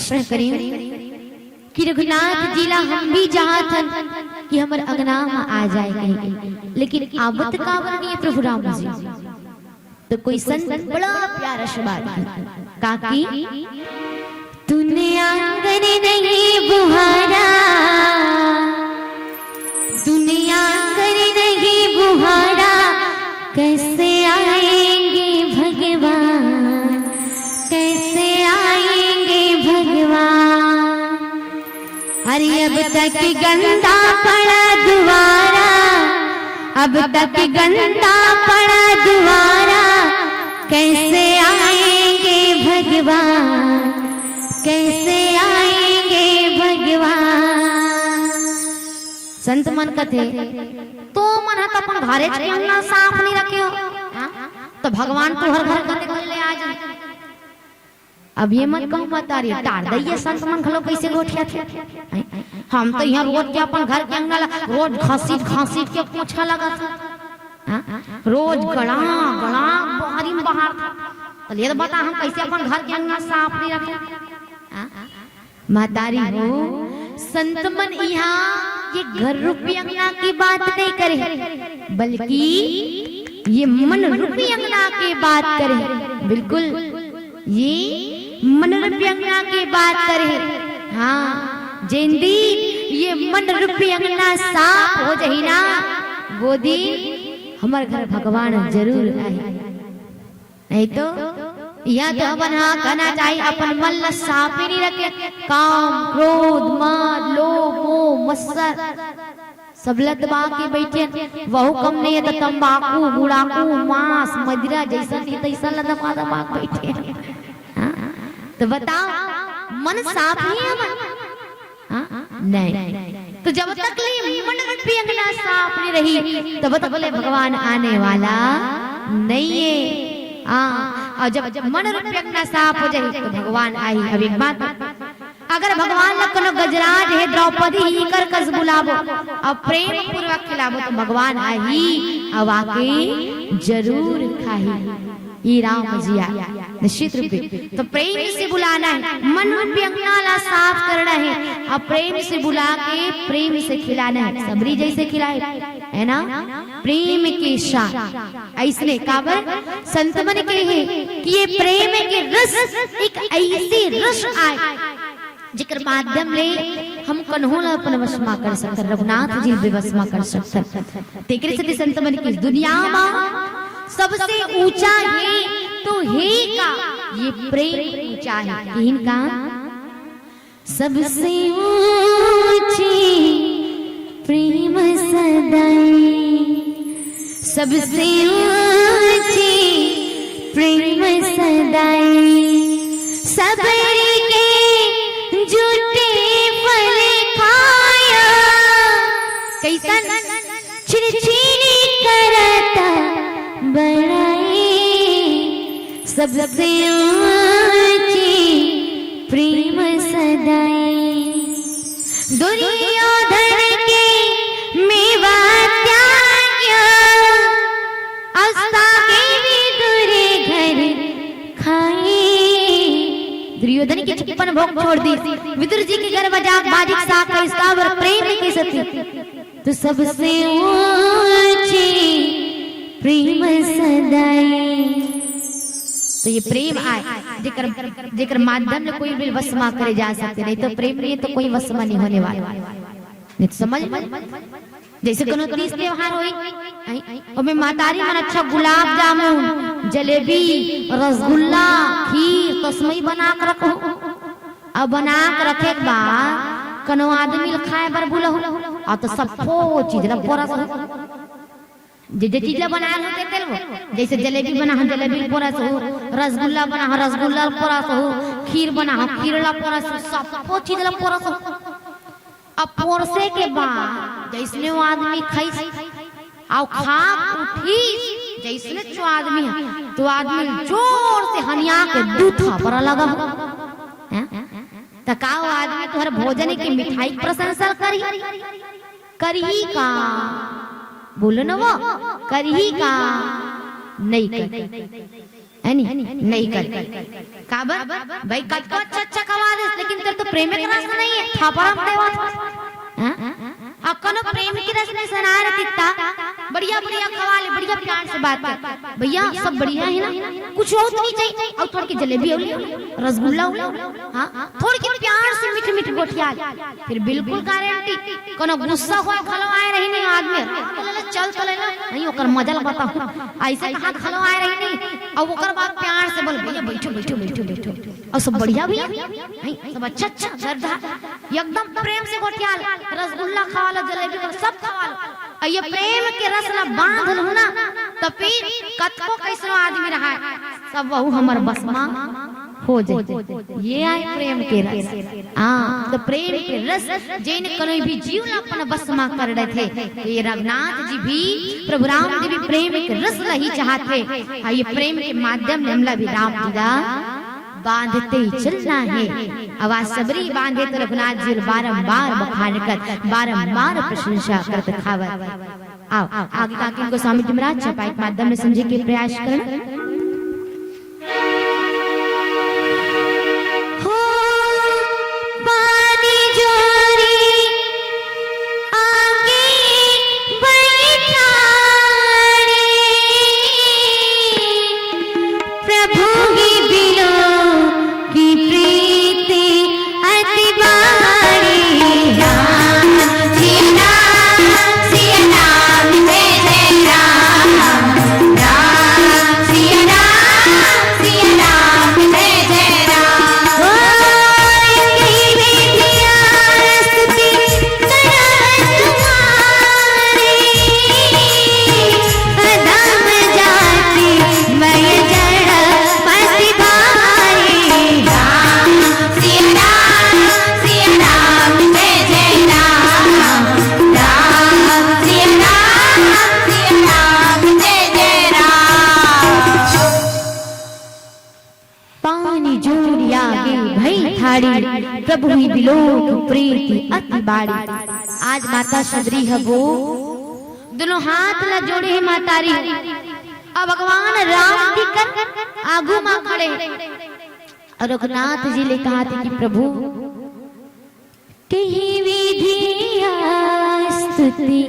प्रश्न करेंव कि रघुनाथ जी ला हम भी चाहत हन कि हमर अंगना म आ जाए कहिके, लेकिन आवत काबर नहीं हे प्रभु राम जी? तो कोई संत बड़ा प्यारा शब्द की, काकी, तूने आंगन नहीं बुहारा, तूने आंगन नहीं बुहारा, कैसे आएंगे भगवान, कैसे आएंगे भगवान? अरे अब तक गंदा पड़ा दुआरा, अब तक गंदा पड़ा दुआरा, कैसे आएंगे भगवान, कैसे आएंगे भगवान? संत मन कथे, तो मन ह तो अपन घरे के अंगना साफ नहीं रखे हो, हाँ? तो भगवान तुहर घर कते कर ले आ जाए? अब ये मत कहू महतारी, टार दइए संत मन घलो कैसे गोठियाथे। हम तो यहाँ रोज के अपन घर के अंगना ला रोज घसीट घसीट के पोछा लगाथे। हाँ? रोज गड़ा गड़ा बाहरी में बाहर। तो ले तो बता, हम कैसे अपन घर के अंगना साफ नहीं रखे? हाँ? महतारी हो, संत मन यहाँ ये घर रूपी अंगना की बात नहीं करे, बल्कि ये मन रूपी अंगना की बात करे। बिल्कुल, ये मन रूपी अंगना की बात करे। हाँ, जेन दिन ये मन रूपी अंगना साफ हो जाही ना, वो दिन हमर घर भगवान जरूर आही। नहीं तो यहाँ तो हमन हा कहना चाहिए, अपन मन ला साफ ही नहीं रखे। काम, क्रोध, मद, लोभ, मोह, मत्सर, सब ला दबा के बैठे। वहू कम नहीं है तो तंबाकू, गुड़ाकू, मांस, मदिरा, जैसन नहीं तैसन ला दबा दबा के बैठे। हाँ? तो बताओ, मन साफ नहीं है हमर? हाँ? नहीं। तो जब तक ले मन रूपी अंगना साफ नहीं रही, तब तक ले भगवान आने वाला नहीं है। हाँ, और जब मन रूपी अंगना साफ हो जाही, तो भगवान आही। अब एक बात, अगर भगवान ला कोनो गजराज हे, द्रौपदी ही कर कस बुलाबो, और प्रेम पूर्वक खिलाबो, तो भगवान आही, अब आके जरूर खाही। ये राम जी आए, निश्चित रूप से। तो प्रेम से बुलाना है, मन रूपी अंगना ला साफ करना है, और प्रेम से बुला के प्रेम से खिलाना है, सबरी जैसे खिलाए, है ना? प्रेम के साथ। ऐसने काबर संत मन के हे कि ये प्रेम के रस एक ऐसे रस आए, जेकर माध्यम ले हम कन्हो ला अपन वश मा कर सकथन, रघुनाथ जी भी वश मा कर सकथन। तेकरे सेती संत मन की दुनिया मा सबसे ऊंचा हे तो हे का, ये प्रेम ऊंचा हे। किहिन का? सबसे ऊंची प्रेम सदाई, सबसे ऊंची प्रेम सदाई, सबर के झूठे फल खाया। कैसन? छिर छिर करत बड़ाई, सबसे ऊंची प्रेम सदाई। दुर्योधन के मेवा त्याग्या, अस्ता के विदुर घर खाई। दुर्योधन के छप्पन भोग छोड़ दी, विदुर जी के घर बजा बाजिक साग का इस्तावर प्रेम के सती। तो सबसे ऊंची प्रेम सदाई। तो ये प्रेम आए, जेकर, जेकर माध्यम ले कोई भी वश मा करे जा सकथे, नहीं तो प्रेम नहीं तो कोई वश मा नहीं होने वाला। नहीं तो समझ में, जैसे कोनो तीज त्योहार होई, आई, ओमे महतारी मन अच्छा गुलाब जामुन, जलेबी, रसगुल्ला, खीर, तसमई बना के रखो। अब बना के रखे के बाद कोनो आदमी ल खाए बर बुलहू, आ तो सब्बो चीज ल परोसहू। जे, जे चीज ल बनाए होते तेल वो, जैसे जलेबी बना हो, जलेबी ल परोसहू, रसगुल्ला बना हो, रसगुल्ला ल परोसहू, खीर बना हो, खीर ल परोसहू, सब्बो चीज ल परोसहू। अब परोसे के बाद जैसने वो आदमी खाइस, अउ खा उठिस, जैसने जो आदमी हे, तो आदमी जोर से हनिया के दू थापरा लगा हो। हैं? त का वो आदमी तुहर भोजन के मिठाई के प्रशंसा करही? करही का? बोलो न वो, करही का? नहीं कर, है नी? नहीं कर। काबर? भाई, कतको अच्छा अच्छा खवा लेकिन तेरे तो प्रेम के रस नहीं है, थापड़ा में देवा था। हाँ? अउ कोनो प्रेम के रस में सना रहती ता, बढ़िया बढ़िया खवा ले, बढ़िया प्यार से बात कर। भैया, सब बढ़िया है ना? कुछ और तो नहीं चाहिए? अउ थोड़ी की जलेबी हो ले, रसगुल्ला हो ले, हाँ, थोड़ी की प्यार से मीठ मीठ गोठिया ले। फिर बिल्कुल गारंटी, कोनो गुस्सा होय घलो आय रही नहीं आदमी, "चल, चल, चल ना, नहीं ओकर मजा ल बताहूँ।" अइसे कहा घलो आय रही नहीं। अउ ओकर बाद प्यार से बोल, "भैया, बैठो, बैठो, बैठो, बैठो।" अउ सब बढ़िया भैया, नहीं, सब अच्छा, अच्छा, घर धा, एकदम प्रेम से गोठिया ले, रसगुल्ला खवा लो, जलेबी खवा लो, सब खवा लो। अउ ये प्रेम के रस ला बांध लू ना, त फिर कतको कइसनो आदमी रहा, सब वहू हमर बस मा हो जाए। ये आय प्रेम के रस। हाँ, त प्रेम के रस जेन कोनो भी जीव ला अपन बस मा कर डरथे, त ये रघुनाथ जी भी, प्रभु राम जी भी प्रेम के रस ला ही चाहथे। हाँ, ये प्रेम के माध्यम ले हमला भी राम जी ला बांधते ही चलना है। अउ आज सबरी बांधे त रघुनाथ जी ल बारंबार बखान करत, बारंबार प्रशंसा करत खावत। आओ, आगे काकिन गोस्वामी जी महाराज चौपाई के माध्यम में समझे के प्रयास करना। हो पानी जोरी आगे बैठारे, प्रभु ही बिलो की प्रीति अति बारी। राम सिया राम, सिया राम, जय जय राम। राम सिया राम, सिया राम, जय जय राम। ओ, कही विधिया स्तुति करत तुम्हारी, अधम जाति मय जड़ मति भारी। राम सिया राम, सिया राम, जय जय राम। राम सिया राम, सिया राम, जय जय राम। पानी जोरी आगे भई ठाड़ी, प्रभु ही बिलोक प्रीति अति बाड़ी। आज माता शबरी ह वो दोनों हाथ ला जोड़े हे महतारी, अउ भगवान राम जी कर आगू मा खड़े हे। अउ रघुनाथ जी ले कहा थे कि प्रभु, कही विधिया स्तुति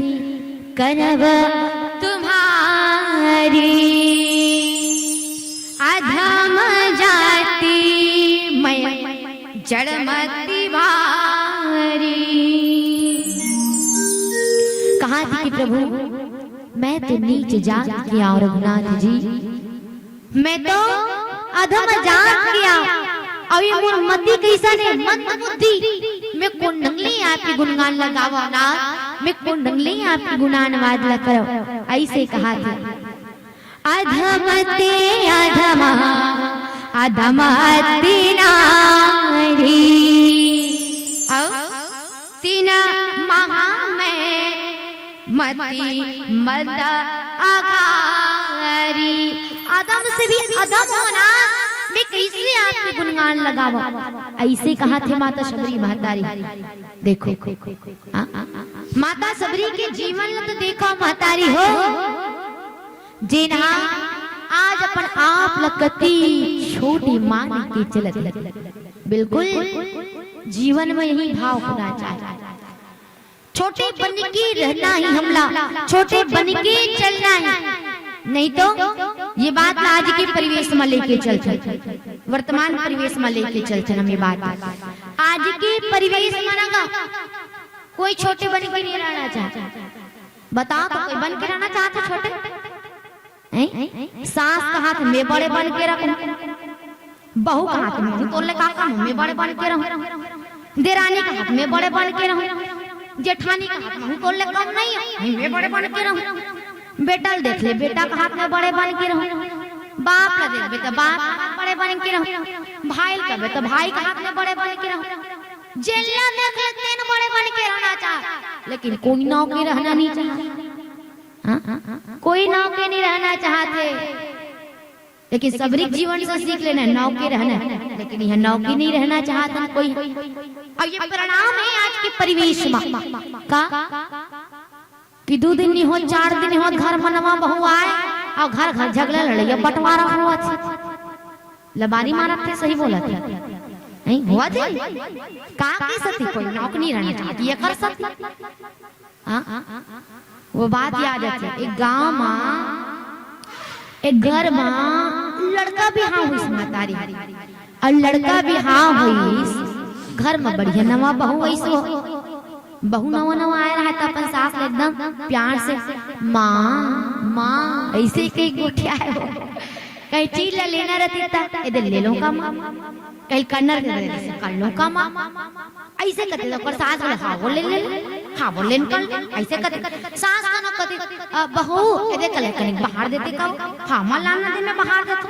करब तुम्हारी, अधम जाति मय जड़ मति भारी। कहा थे कि प्रभु, मैं तो नीच जात के आंव रघुनाथ जी, मैं तो अधम जात के आंव, अउ ये मोर मति कइसन हे, मंद बुद्धि, मैं कोन ढंग ले आपके गुणगान ला गावंव ना, मैं कोन ढंग ले आपके गुणानुवाद ला करंव, अइसे कहा थे। अधम ते अधम, अधम अति नारी। अउ तीन महा मैं मति मद अघारी। अधम से भी अधम होना, मैं कइसे आपके गुणगान ला गावंव? अइसे कहा थे माता शबरी महतारी। देखो, हाँ? माता शबरी के जीवन ला तो देखो महतारी हो, जेन हा आज अपन आप ला कति छोटी मान के चलत हे। बिल्कुल जीवन में यही भाव होना चाहिए। छोटे बन के रहना ही हमला, छोटे बन के चलना ही, नहीं तो ये बात ला आज के परिवेश में लेके चलथन, वर्तमान परिवेश में लेके चलथन हम ये बात। आज के परिवेश में ना गा, कोई छोटे बन के नहीं रहना चाहता। बताओ तो, कोई बन के रहना चाहता छोटे? हैं? सास कहाथे मैं बड़े बन के रहूं, बहू कहाथे महूं तोर ले का कम, मैं बड़े बन के रहूं, देरानी कहाथे मैं बड़े बन के रहूं, जेठानी कहाथे महूं तोर ले कम नहीं हंव, मैं बड़े बन के रहूं। बेटा ल देख ले, बेटा कहाथे मैं बड़े बन के रहूं, बाप ल देख ले त बाप कहाथे बड़े बन के रहूं, भाई ल कहिबे त भाई कहाथे मैं बड़े बन के रहूं, जेला देख ले तेन बड़े बन के रहना चाह, लेकिन कोई नौके रहना नहीं चाह। हाँ? कोई नौके नहीं रहना चाहथे, लेकिन सबरी के जीवन से सीख लेना, नौके रहना, लेकिन यह नौके नहीं रहना चाहथन कोई। अउ ये परिणाम हे आज के परिवेश मा। का? कि दू दिन नहीं हो, चार दिन हो, घर मनवा बहू आय, अउ घर घर झगड़ा लड़ाई बंटवारा होवत हे। लबारी मारत हे, सही बोलत हे। नहीं होवत हे। का के सेती? कोई नौकरी रहना चाहिए, एकर सेती। हाँ? वो बात याद आथे, एक गांव मा, एक घर मा लड़का बिहाव होइस, महतारी, अउ लड़का बिहाव होइस, घर मा बढ़िया नवा बहू आइस। वो बहू नवा नवा आए रहा, त अपन सास ले एकदम प्यार से, "माँ, माँ," ऐसे कही गोठियाए वो। कहीं चीज ला लेना रहती त, "ए दे, ले लो का माँ?" कहीं करना रहती त, "कर लो का माँ?" ऐसे कथे, त ओकर सास बोले, "हाँ, वो ले ले, हाँ, वो लेन कर ले।" ऐसे कथे। सास कनो कथे, "अ, बहू, ए दे, कले कनिक बहार देते का?" "हाँ माँ, लान ना दे, मैं बहार देथों।"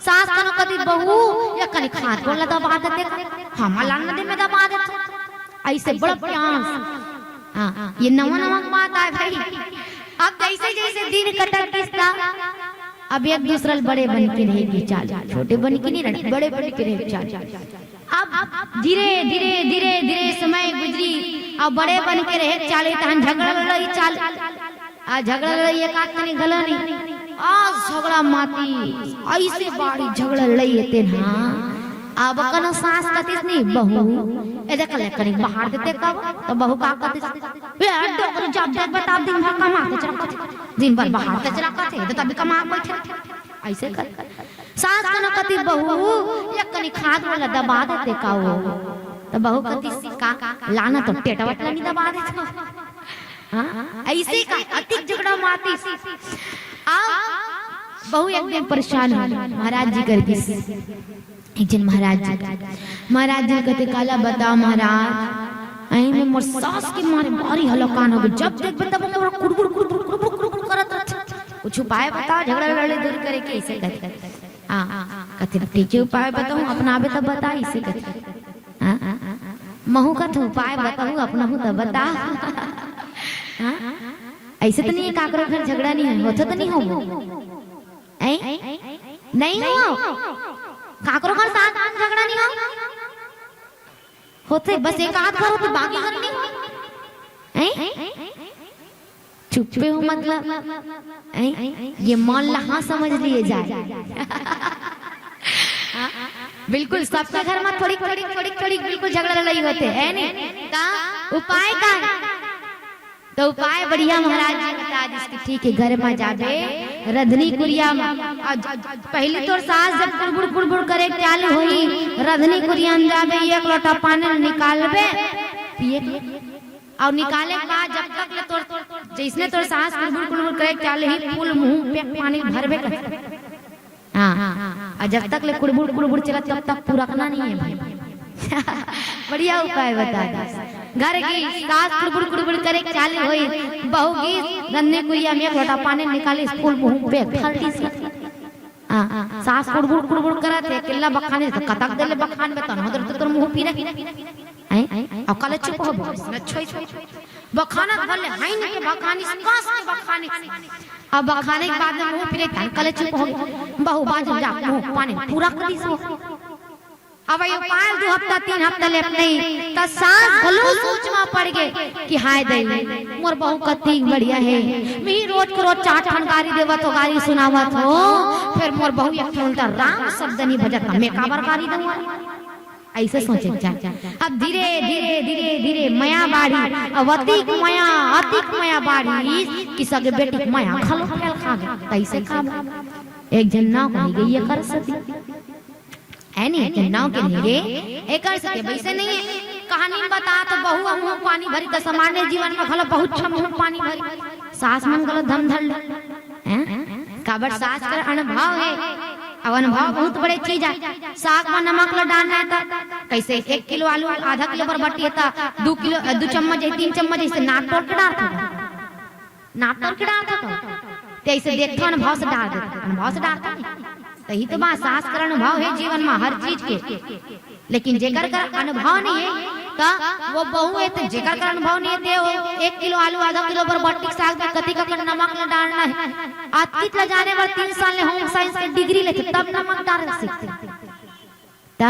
सास कनो कथे, "बहू, ए कनिक हाथ गोड़ ला दबा देते का?" "हाँ माँ, लान ना दे, मैं दबा देथों।" ऐसे बड़ा प्यार से। हाँ, ये नवा नवा के बात आए भाई। अब जैसे जैसे दिन कटत गिस ना, अब एक दूसरा ले बड़े बन के रहे के चाल, छोटे बन के नहीं रहना, बड़े बन के रहे के चाल। अब धीरे धीरे धीरे धीरे समय गुजरी, अब बड़े बन के रहे के चाल, तहन झगड़ा लड़ाई चाल। आ झगड़ा लड़ाई एक आध कनी घलो नहीं, आ झगड़ा माती, ऐसे बाड़ी झगड़ा लड़ाई हे तेन हा। अब कनो सास कथिस नहीं, "बहू, ए दे, कले कनिक बहार देते का?" त बहू का कथिस, "ए, डोकरी, जब देख बताब दिन भर कमा के चला कथे, दिन भर बहार के चला कथे, त तभी कमा बैठे।" ऐसे कर। सास कनो कथे, "बहू, ए कनिक हाथ वाला दबा देते का वो?" त बहू कथिस, "का? लाना तो टेटवट ला नहीं दबा देते।" हाँ? ऐसे का अतिक झगड़ा माती। आ बहू एकदम परेशान हो, महाराज जी कर गिस। एक झन महाराज जी, महाराज जी कथे, "काला बताओ महाराज, ऐ में मोर सास के मारे भारी हलकान हो गे, जब देख तब मोर कुड़बुड़ कुड़बुड़ कुड़बुड़ कुड़बुड़ करत रहथे। कुछ उपाय बताओ, झगड़ा लड़ाई दूर करे के," ऐसे कथे। हाँ, कथे, "ठीक हे, उपाय बताऊं, अपनाबे त बता," ऐसे कथे। हाँ? महू कथों, "उपाय बताहू, अपनाहू त बता।" हाँ? ऐसे त नहीं हे, काकरो घर झगड़ा नहीं हे, होथे त नहीं हो? ऐ? नहीं हो? काकरो घर साथ में झगड़ा नहीं हो? होथे, बस एक आध घर होथे, बाकी घर नहीं हो। ऐ? चुप्पे हो मतलब? ऐ? ये मन ला हाँ समझ लिए जाए। बिल्कुल, सबके घर में थोड़ी, थोड़ी, थोड़ी, थोड़ी बिल्कुल झगड़ा लड़ाई होथे, हे नहीं? का उपाय का हे? त उपाय बढ़िया महाराज जी बता दिस कि ठीक हे, घर में जाबे, रधनी कुरिया में, अउ पहली तोर सास जब कुड़बुड़ कुड़बुड़ करे चालू होही, रधनी कुरिया में जाबे, एक लोटा पानी निकालबे, पिए के। अउ निकाले के बाद जब तक ले तोर, जैसने तोर सास कुड़बुड़ कुड़बुड़ करे चालू होही, फुल मुंह पे पानी भरबे कर। हाँ, अउ जब तक ले कुड़बुड़ कुड़बुड़ चलत, तब तक पुरकना नहीं हे भाई। बढ़िया उपाय बता दिस। घर गिस, सास कुड़बुड़ कुड़बुड़ करे चालू होइस, बहू गिस, रधनी कुरिया में एक लोटा पानी निकालिस, फुल मुंह पे भर दिस। हाँ, सास कुड़बुड़ कुड़बुड़ करत हे, किल्ला बखाने त कतक देर ले बखानबे, तन होदर तो तोर मुंह पीरा। हैं? अउ काले चुप होबे, न छोई छोई। बखानत भर ले, हाइन के बखानिस, कस के बखानिस। अब बखाने के बाद में मुंह पीरे, तन काले चुप होगे। बहू बाज जा, मुंह पानी पुरक दिस। अब ये उपाय दू हफ्ता, तीन हफ्ता ले अपनाइस, त सास घलो सोच में पड़ गे कि हाय दई, मोर बहू कतिक बढ़िया हे, मिही रोज के रोज चार ठन गारी देवत हो, गारी सुनावत हो, फेर मोर बहू एक ठन उल्टा राम शब्द नहीं बजत, त मैं काबर गारी देवत? ऐसे सोचे चा। अब धीरे, धीरे, धीरे, धीरे मया बाढ़ी, अब अतिक मया, अतिक मया बाढ़ी, कि सगे बेटी के मया घलो फेल खा गे, तैसे खा गे। एक झन नाव कही गई एकर सेती। हे नी, के नाव के नहीं रे, एकर सेती वैसे नहीं हे। कहानी में बता तो बहू मुंह पानी भरी, त सामान्य जीवन में घलो बहुत छम मुंह पानी भरी। सास मन घलो धम धर ले। हैं? काबर सास कर अनुभव हे। अब अनुभव बहुत बड़े चीज हे। साग में नमक ल डालना हे त कैसे एक किलो आलू आधा किलो बरबट्टी हे त दू किलो, दू चम्मच हे, तीन चम्मच हे, इसे नाप तोल के डालत हो। नाप तोल के डालत हो। ते ऐसे देखत हो, अनुभव से डाल देत हो। अनुभव से डालत हो। तही तो बात, सास कर अनुभव हे जीवन में हर चीज के। लेकिन जेकर कर अनुभव नहीं हे, त वो बहू हे, त जेकर कर अनुभव नहीं हे, ते वो एक किलो आलू, आधा किलो बरबट्टी के साग में कतिक अकन नमक ल डालना हे। अतिक ल जाने बर तीन साल ले home science के degree लेथे, तब नमक डाले सीखथे। त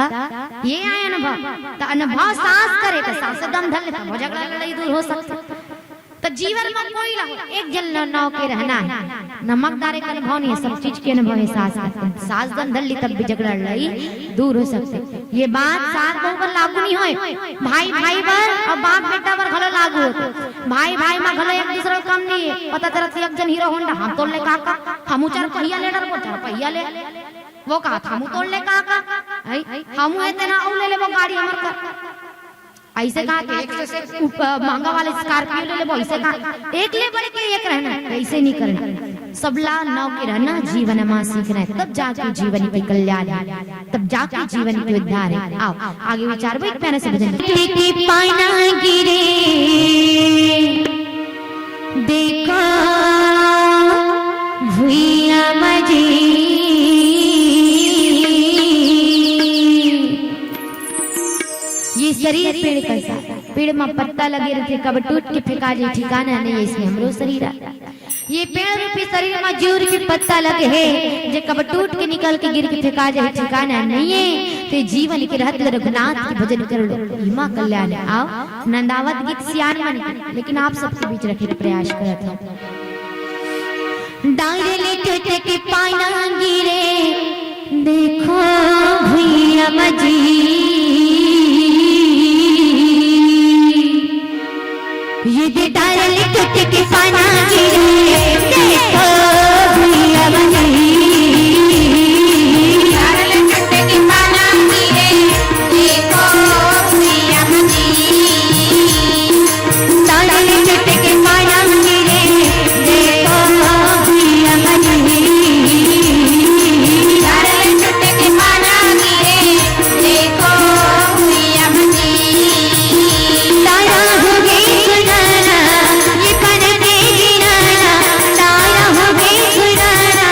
ये आय अनुभव। त अनुभव सास कर हे, त सास से दम धर ले, तब वो झगड़ा लड़ाई दूर हो सकथे। त जीवन में कोई ला हो, एक झन नाव के रहना हे। नमक डारे के अनुभव नहीं है, सब चीज के अनुभव है। सास के सास दन धर ली तब भी झगड़ा लड़ाई दूर हो सकथे। ये बात सास बहू पर लागू नहीं होय, भाई भाई बर अउ बाप बेटा बर घलो लागू होथे। भाई भाई मा घलो एक दूसरा कम नहीं है। पता चलत एक जन हीरो होंडा, हम तोर ले काका, हमू चार पहिया ले डरबो, चार पहिया ले, वो कहा हमू तोर ले काका, हमू एते ना अउ ले लेबो गाड़ी हमर कर। ऐसे कहा कि एक से उप-, महंगा वाला स्कॉर्पियो ले लेबो, ऐसे कहा एक ले बढ़ के एक रहना, ऐसे नहीं करना। सबला नौ के रहना, जीवन मा सीखना है, तब जाके जीवन के कल्याण है, तब जाके जीवन के उद्धार है। आओ आगे विचार, वो एक प्यारा से भजन। के पाना गिरे, देखो भुइया मजी। ये शरीर पेड़ कस आय, पेड़ म पत्ता लगे रहिथे, कब टूट के फेंका जाय, ठिकाना नहीं, अइसने हमरो शरीर आय। ये पेड़ रूपी शरीर म जुर के पत्ता लगे हे, जे कब टूट के निकल के गिर के फेंका जाय, ठिकाना नहीं है। ते जीवन के रहत रघुनाथ के भजन कर लो, इमा कल्याण। आओ, नंदावत गीत सियान मन के, लेकिन आप सबके बीच रखे के प्रयास करत हूँ। डारे ले टूट के पाना गिरे, देखो भुइया मजी। ये दे डारे ले टूट के पाना गिरे, देखो भुइया मजी। डारे ले टूट के पाना गिरे, देखो भुइया मजी। डारे ले टूट के पाना गिरे, देखो भुइया मजी। डारे ले टूट के पाना गिरे, देखो भुइया मजी। तारा हो गे सुनाना, ये पन के गिनाना, तारा हो गे सुनाना,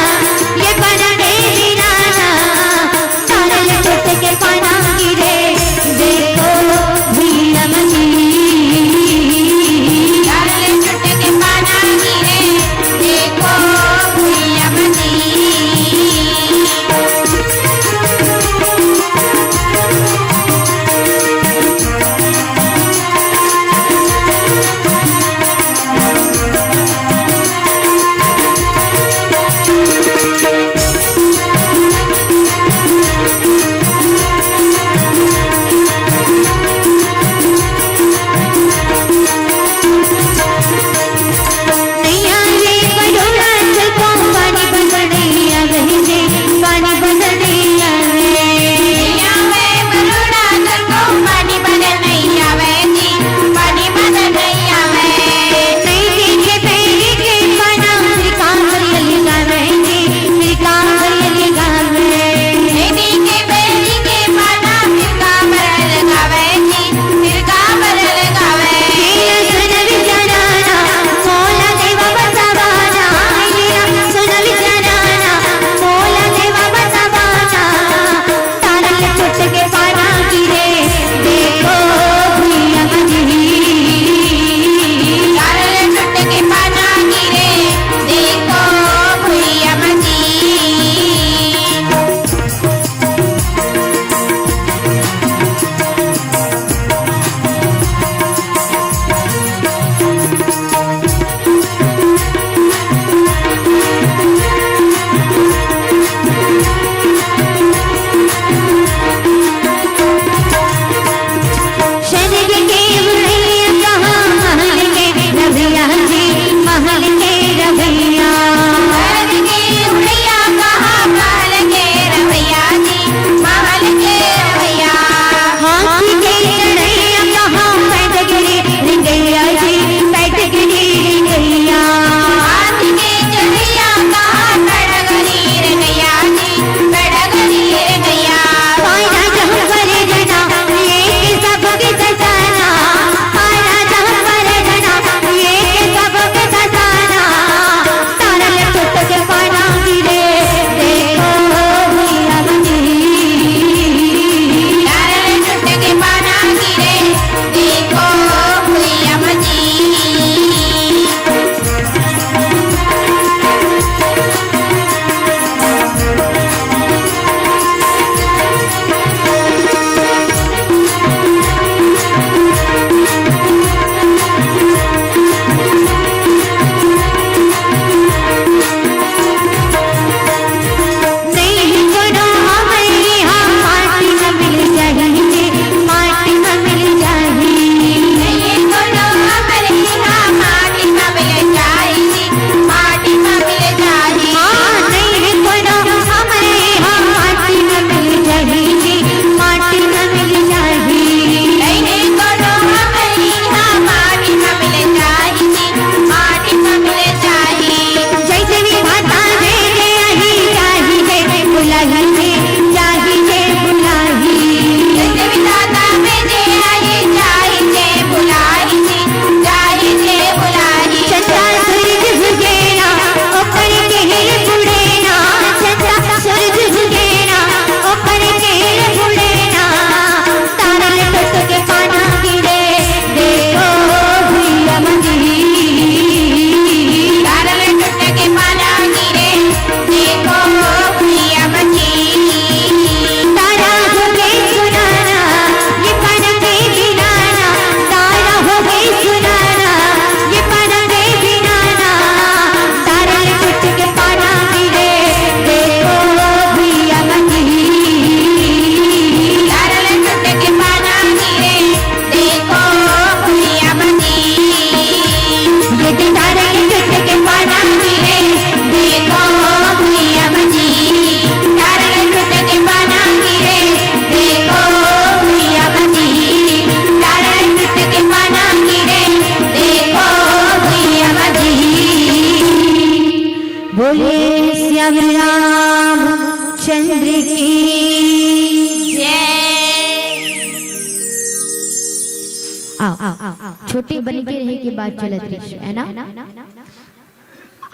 आओ, आओ, आओ, आओ। छोटे बन के रहे के बात चलत रहिस, है ना?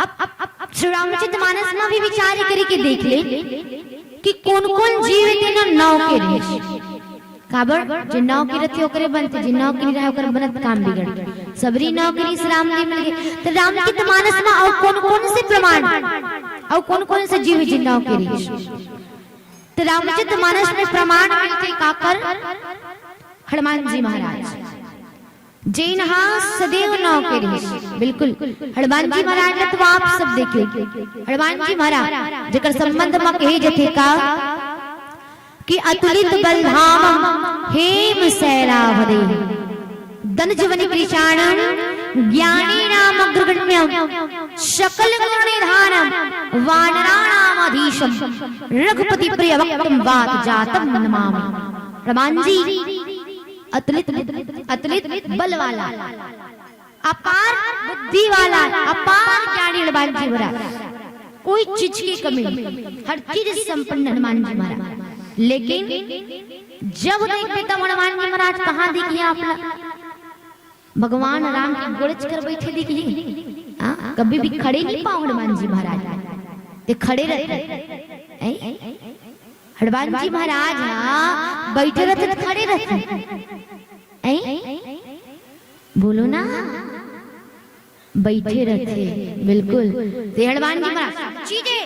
अब, अब, अब, अब श्री रामचरित मानस में भी विचार करके देख ले कि कौन-कौन जीव तेन नौ के रहिस। काबर? जे नौ के रथे ओकरे बनथे, जे नौ के नहीं रहे ओकर बनत काम बिगड़। सबरी नौ के रहिस, राम जी मिल गए। तो रामचरित मानस में अउ कौन-कौन से प्रमाण, अउ कौन-कौन से जीव जे नौ के रहिस? तो रामचरित मानस में प्रमाण मिलथे काकर? हनुमान जी महाराज। जेन हा सदैव नौ के रहिस। बिल्कुल। हनुमान जी महाराज ला तो आप सब देखे। हनुमान जी महाराज, जेकर संबंध म कहे जथे का कि अतुलित बल धाम हेम शैलावदेह। दनुज वनि कृशाणं ज्ञानीनामग्रगण्यं। सकल गुण निधानं वानराणामधीशं। रघुपति प्रिय भक्तं वात जातं नमामि। हनुमान जी अतुलित, अतुलित बल वाला, अपार बुद्धि वाला, अपार ज्ञानी हनुमान जी महाराज। कोई चीज की कमी नहीं, हर चीज से संपन्न हनुमान जी महाराज। लेकिन जब देखबे तब हनुमान जी महाराज कहाँ दिखिए आप ला? भगवान राम के गोड़च कर बैठे दिखिए। हाँ, कभी भी खड़े नहीं पाओ हनुमान जी महाराज। ते खड़े रहते हैं। हनुमान जी महाराज हा बैठे रहते तो खड़े रहते। ऐं? बोलो ना, बैठे रहते। बिल्कुल। ते हनुमान जी महाराज चीजे,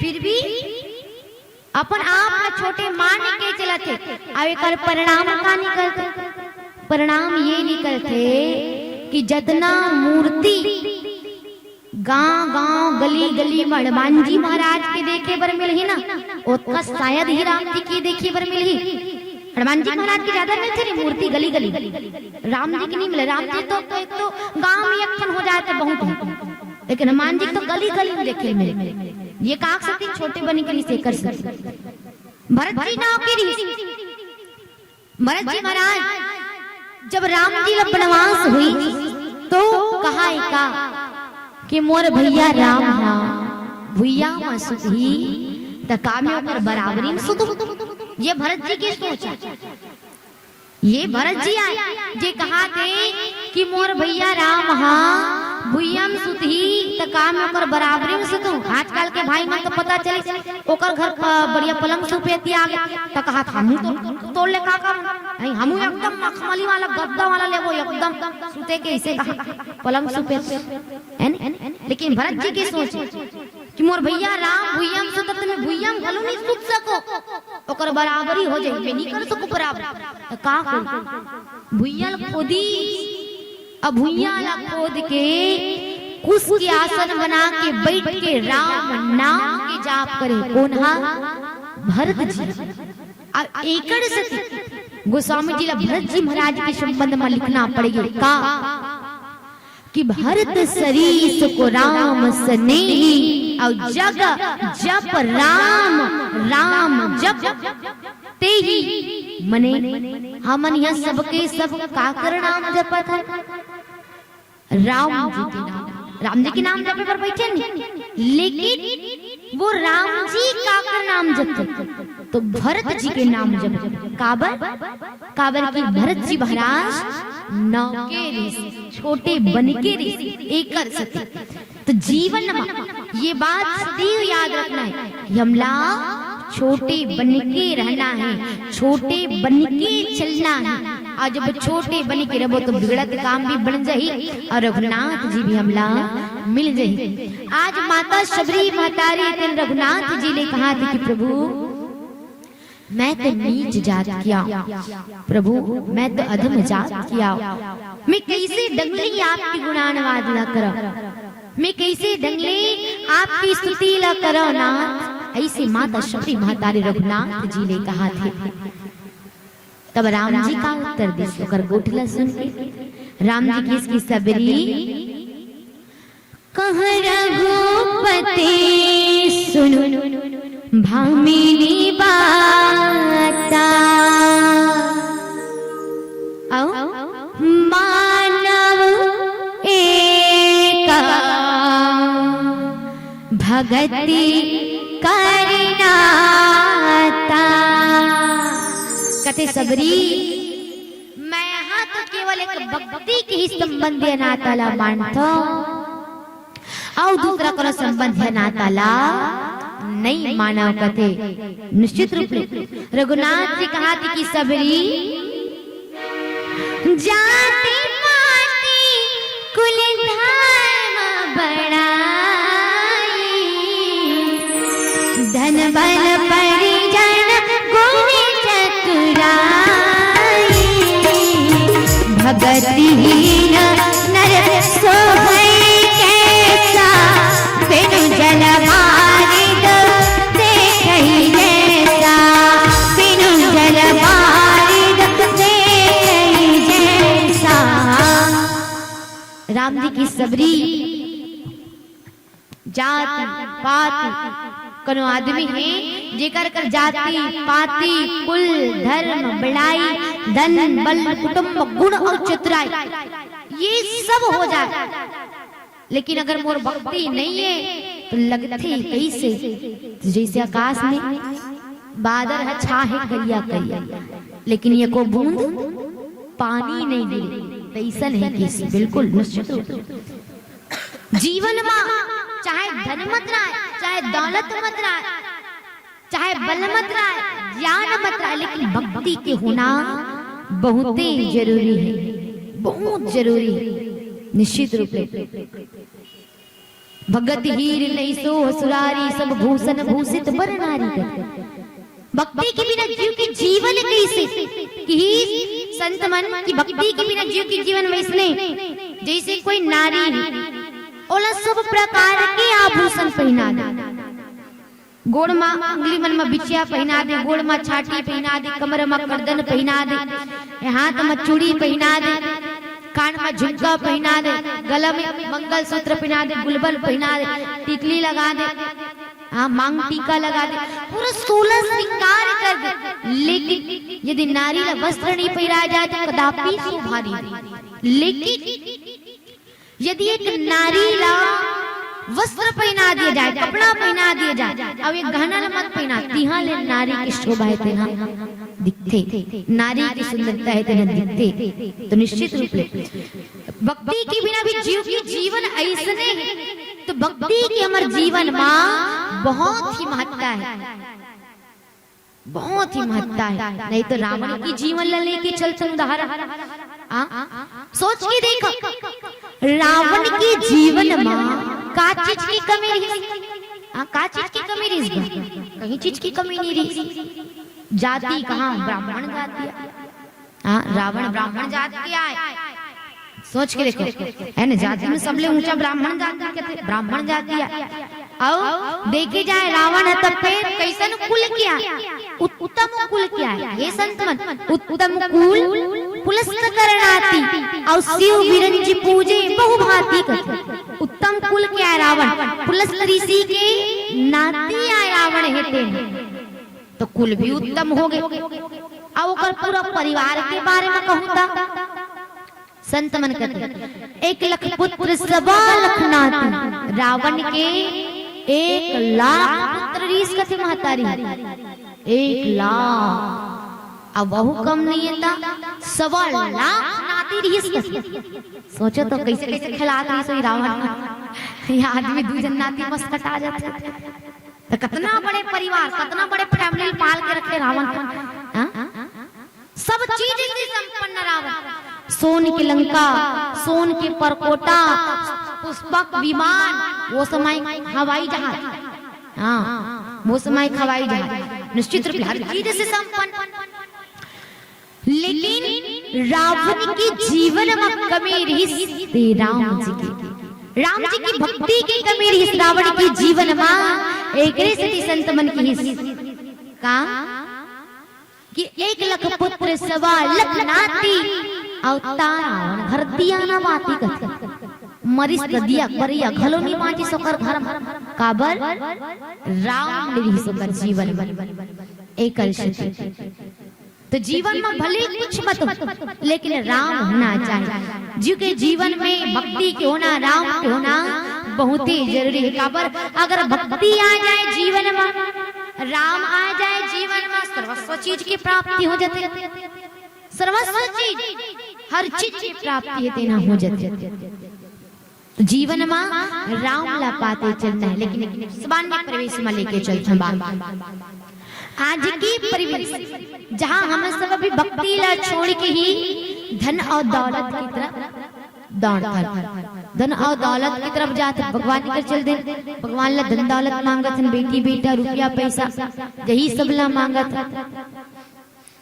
फिर भी अपन आप ला छोटे मान के चलत हे। अब एकर परिणाम का निकलथे? परिणाम ये निकलथे कि जतना मूर्ति गांव-गांव, गली-गली म हनुमान जी महाराज के देखे बर मिलही ना, ओतका शायद ही राम जी के देखे बर मिलही। हनुमान जी महाराज के ज्यादा मिलथे रे मूर्ति गली-गली, राम जी के नहीं मिले। राम जी तो, तो एक तो गांव में एक ठन हो जाए तो बहुत है, लेकिन हनुमान जी तो गली-गली में देखे मिले। ये काक सती छोटे बनी के लिए कर सकते। भरत जी नाव के रहिस। भरत जी महाराज, जब राम जी ला बनवास हुई तो कहा है का कि मोर भैया राम हा भुइया म सुतही, त का मैं ओकर बराबरी म सुतहूं? ये भरत जी के सोच है। ये भरत जी आय जे कहा थे कि मोर भैया राम हा भुइया म सुतही, त का मैं ओकर बराबरी म सुतहूं? आजकल के भाई मन तो पता चले ओकर घर प-, बढ़िया पलंग सुपेती आ गए, त कहा था, "हमू तो तोड़ ले का का, नहीं, हमू एकदम मखमली वाला गद्दा वाला लेबो, एकदम सुते के इसे कहा पलंग सुपेती।" है न? लेकिन भरत जी की सोच कि मोर भैया राम भुइया म सुतत, मैं भुइया म घलो नहीं सुत सको, ओकर बराबरी हो जाए, मैं नहीं कर सकूं बराबर। त का करूं? भुइया ल खोदी, अब भुइया ला खोद के कुश के आसन बना के बैठ के राम नाम के जाप करे। कौन हा? भरत जी। अब एकड़ से गोस्वामी जी ला भरत जी महाराज के संबंध में लिखना पड़ेगा का कि भरत सरीस को राम सनेही, अउ जग जप राम राम जप तेही। मने हमन यहाँ सबके सब काकर नाम जपत है? राम जी के नाम। राम जी के नाम जपे पर बैठे नहीं, लेकिन वो राम जी काकर नाम जपते? तो भरत जी के नाम जपते। काबर? काबर कि भरत जी महाराज नौके रिस, छोटे बन के रिस, एकर सेती। तो जीवन में ये बात सदैव याद रखना है कि हमला छोटे बन के रहना है, छोटे बन के चलना है। और जब छोटे बन के रहबो तो बिगड़त काम भी बन जाही और रघुनाथ जी भी हमला मिल जाही। आज माता शबरी महतारी तेन रघुनाथ जी ले कहा थी कि प्रभु, मैं तो नीच जात के आंव, प्रभु, मैं तो अधम जात के आंव, मैं कइसे ढंग ले आपके गुणानुवाद ला करंव, मैं कइसे ढंग ले आपकी स्तुति ला करंव नाथ। अइसे माता शबरी महतारी रघुनाथ जी ले कहा थे। तब राम जी का उत्तर दिस, ओकर गोठ ला सुन के राम जी कहिस कि सबरी कह रघुपति सुन भामिनी बाता। अउ मानव एका भगति करना सबरी, मैं हा तो केवल एक भक्ति के ही संबंध या नाता ला मानथों, अउ दूसरा कोनो संबंध या नाता ला नइ मानव कथे। निश्चित रूप ले रघुनाथ जी कहाथे कि सबरी, जाति पाति कुल धर्म बड़ाई, धन बल परिजन गुण चतुराई। भगतिहीन नर सोहै कैसा, बिनु जल मारिद देखहि जैसा, बिनु जल मारिद देखहि जैसा। राम जी की सबरी जाति पाति, कोनो आदमी हे जेकर कर जाति पाति, कुल, धर्म, बड़ाई, धन, बल, कुटुंब, गुण अउ चतुराई, ये सब हो जाए, लेकिन अगर मोर भक्ति नइ हे तो लगथे कइसे? जइसे आकाश में बादर ह छा हे करिया करिया, लेकिन एको बूंद पानी नइ गिरे, तइसन हे कइसे? बिल्कुल निश्चित रूप से। जीवन मा चाहे धन मत राहय, चाहे दौलत मत राहय, चाहे बल मत राहय, ज्ञान मत राहय, लेकिन भक्ति के होना बहुते जरूरी हे, बहुत जरूरी हे, निश्चित रूप ले। भगति हीर नहीं सोह सुरारी, सब भूषण भूषित बर नारी कथे। भक्ति के बिना जीव के जीवन कइसे? कि संत मन की भक्ति के बिना जीव के जीवन वइसने जइसे कोई नारी हे, ओला सब प्रकार के आभूषण पहिना दे, गोड़ मा, उंगली मन मा बिछिया पहिना दे, गोड़ मा छाटी पहिना दे, कमर मा करदन पहिना दे, हाथ मा चूड़ी पहिना दे, कान मा झुमका पहिना दे, गला में मंगलसूत्र पहिना दे, गुलबन पहिना दे, टिकली लगा दे, हाँ, मांग टीका लगा दे, पूरा सोलह श्रृंगार कर दे, लेकिन यदि नारी ला वस्त्र नहीं पहिराए जाए तो कदापि शोभा नहीं दे। लेकिन यदि एक नारी ला वस्त्र पहिना दिया जाए, कपड़ा पहिना दिया जाए, अउ एक गहना ला मत पहिना, तिहां ले नारी के शोभा हे तेन ह दिखथे, नारी के सुंदरता हे तेन ह दिखथे। तो निश्चित रूप ले भक्ति के बिना भी जीव के जीवन अइसने हे। तो भक्ति के हमर जीवन मा बहुत ही महत्ता हे, बहुत ही महत्ता हे। नहीं तो रावण के जीवन ला लेके चलथन उदाहरण। आ? सोच के देख, रावण के जीवन मा का चीज के कमी रहिस? आ, का चीज के कमी रहिस? कहीं चीज के कमी नहीं रहिस। जाति कहाँ? ब्राह्मण जाति। हाँ, रावण ब्राह्मण जाति के आय। सोच के देखो, हे ना, जाति में सबले ऊंचा ब्राह्मण जाति कथे, ब्राह्मण जाति आय। अउ देखे जाए रावण ह त फेर कइसन कुल के आय? उत्तम कुल के आय। हे संत मन, उत्तम कुल पुलस्त कर नाती, अउ शिव बिरंज पूजे बहुभांति कथे। उत्तम कुल के आय रावण, पुलस्त ऋषि के नाती आय रावण हे तेन। तो कुल भी उत्तम होगे। अउ ओकर पूरा परिवार के बारे में कहूं त संत मन कथे, एक लख पुत्र सवा लख नाती, रावण के एक लाख पुत्र रिहिस कथे महतारी, एक लाख। अब वहू कम नहीं हे त सवा लाख नाती रिहिस कथे। सोचो तो कइसे कइसे खेलात रिहिस होही रावण। ये आदमी दू झन नाती मस कटा जाथे। तो कतना बड़े परिवार, कतना बड़े family पाल के रखे रावण ह। हाँ? सब चीज से संपन्न रावण। सोन के लंका, सोन के परकोटा, पुष्पक विमान, वो समय हवाई जहाज। हाँ, वो समय हवाई जहाज। निश्चित रूप से हर चीज से संपन्न। लेकिन रावण के जीवन म कमी रिहिस ते राम जी के। राम जी के भक्ति के कमी रिहिस रावण के जीवन म। एकरे सेती संत मन किहिस का कि एक लख पुत्र सवा लख नाती, अउ ता रावण घर दिया न बाती कथे। मरिस त दिया बरिया घलो नी बांचिस ओकर घर म। काबर? राम नइ रिहिस ओकर जीवन म। एकर सेती तो जीवन म भले कुछ मत हो, लेकिन राम होना चाही। जीव के जीवन में भक्ति के होना, राम के होना बहुते जरूरी हे। काबर? अगर भक्ति आ जाए जीवन म, राम आ जाए जीवन में, सर्वस्व चीज की प्राप्ति हो जाथे। सर्वस्व चीज, हर चीज की प्राप्ति हे तेन ह हो जाथे। तो जीवन में राम ला पाते चलना हे, लेकिन सामान्य परिवेश में लेके चलथन बात। आज के परिवेश, जहाँ हम सब अभी भक्ति ला छोड़ के ही धन अउ दौलत की तरफ दौड़थन, धन अउ दौलत की तरफ जाथन, भगवान कर चल देन, भगवान ला धन दौलत मांगथन, बेटी बेटा, रुपया पैसा, यही सब ला मांगथन।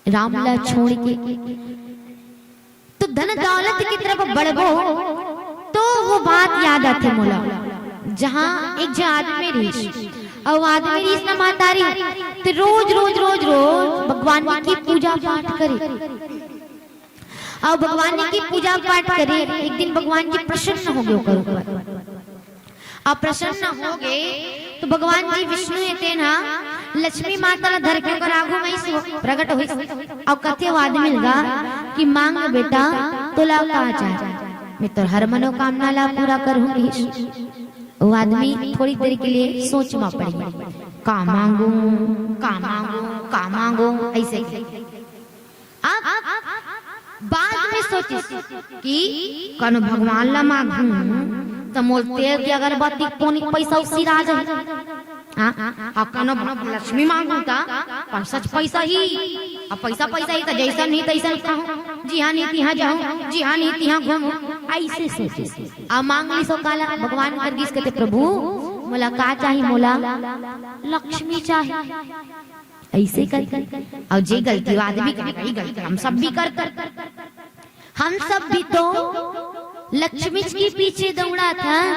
राम ला छोड़ के तो धन दौलत की तरफ बढ़बो, तो वो बात याद आथे मोला, जहाँ एक झन आदमी रहिस, अउ आदमी रहिस ना महतारी, तो रोज, रोज, रोज, रोज भगवान की पूजा पाठ करे, अउ भगवान की पूजा पाठ करे। एक दिन भगवान जी प्रसन्न हो गे ओकर ऊपर। अब प्रसन्न हो गे, तो भगवान जी विष्णु हे तेन ह लक्ष्मी माता ला धर के ओकर आगू में ही प्रकट होइस। अउ कथे वो आदमी ला कि मांग बेटा, तोला का चाही, मैं तोर हर मनोकामना ला पूरा करहूं। वो आदमी थोड़ी देर के लिए सोच में पड़ गे, का मांगू, का मांगू, का मांगू, ऐसे। अब बाद में सोचिस कि कनो भगवान ला मांगहूं, त मोर तेल के अगरबत्ती के पोनी के पैसा उसी राज है। हाँ, अउ कनो भगवान लक्ष्मी मांगहूं, त पैसा च पैसा ही, अउ पैसा पैसा ही, त जैसन नहीं तैसन खाहूं, जिहां नहीं तिहां जाहूं, जिहां नहीं तिहां घूमहूं, ऐसे सोचिस। अउ मांग लिस ओ काला, भगवान कर गिस, कथे, "प्रभु, मोला का चाही? मोला लक्ष्मी चाही।" ऐसे करके, अउ जे गलती वो आदमी करे, वही गलती हम सब भी करते। हम सब भी तो लक्ष्मी के पीछे दौड़ाथन,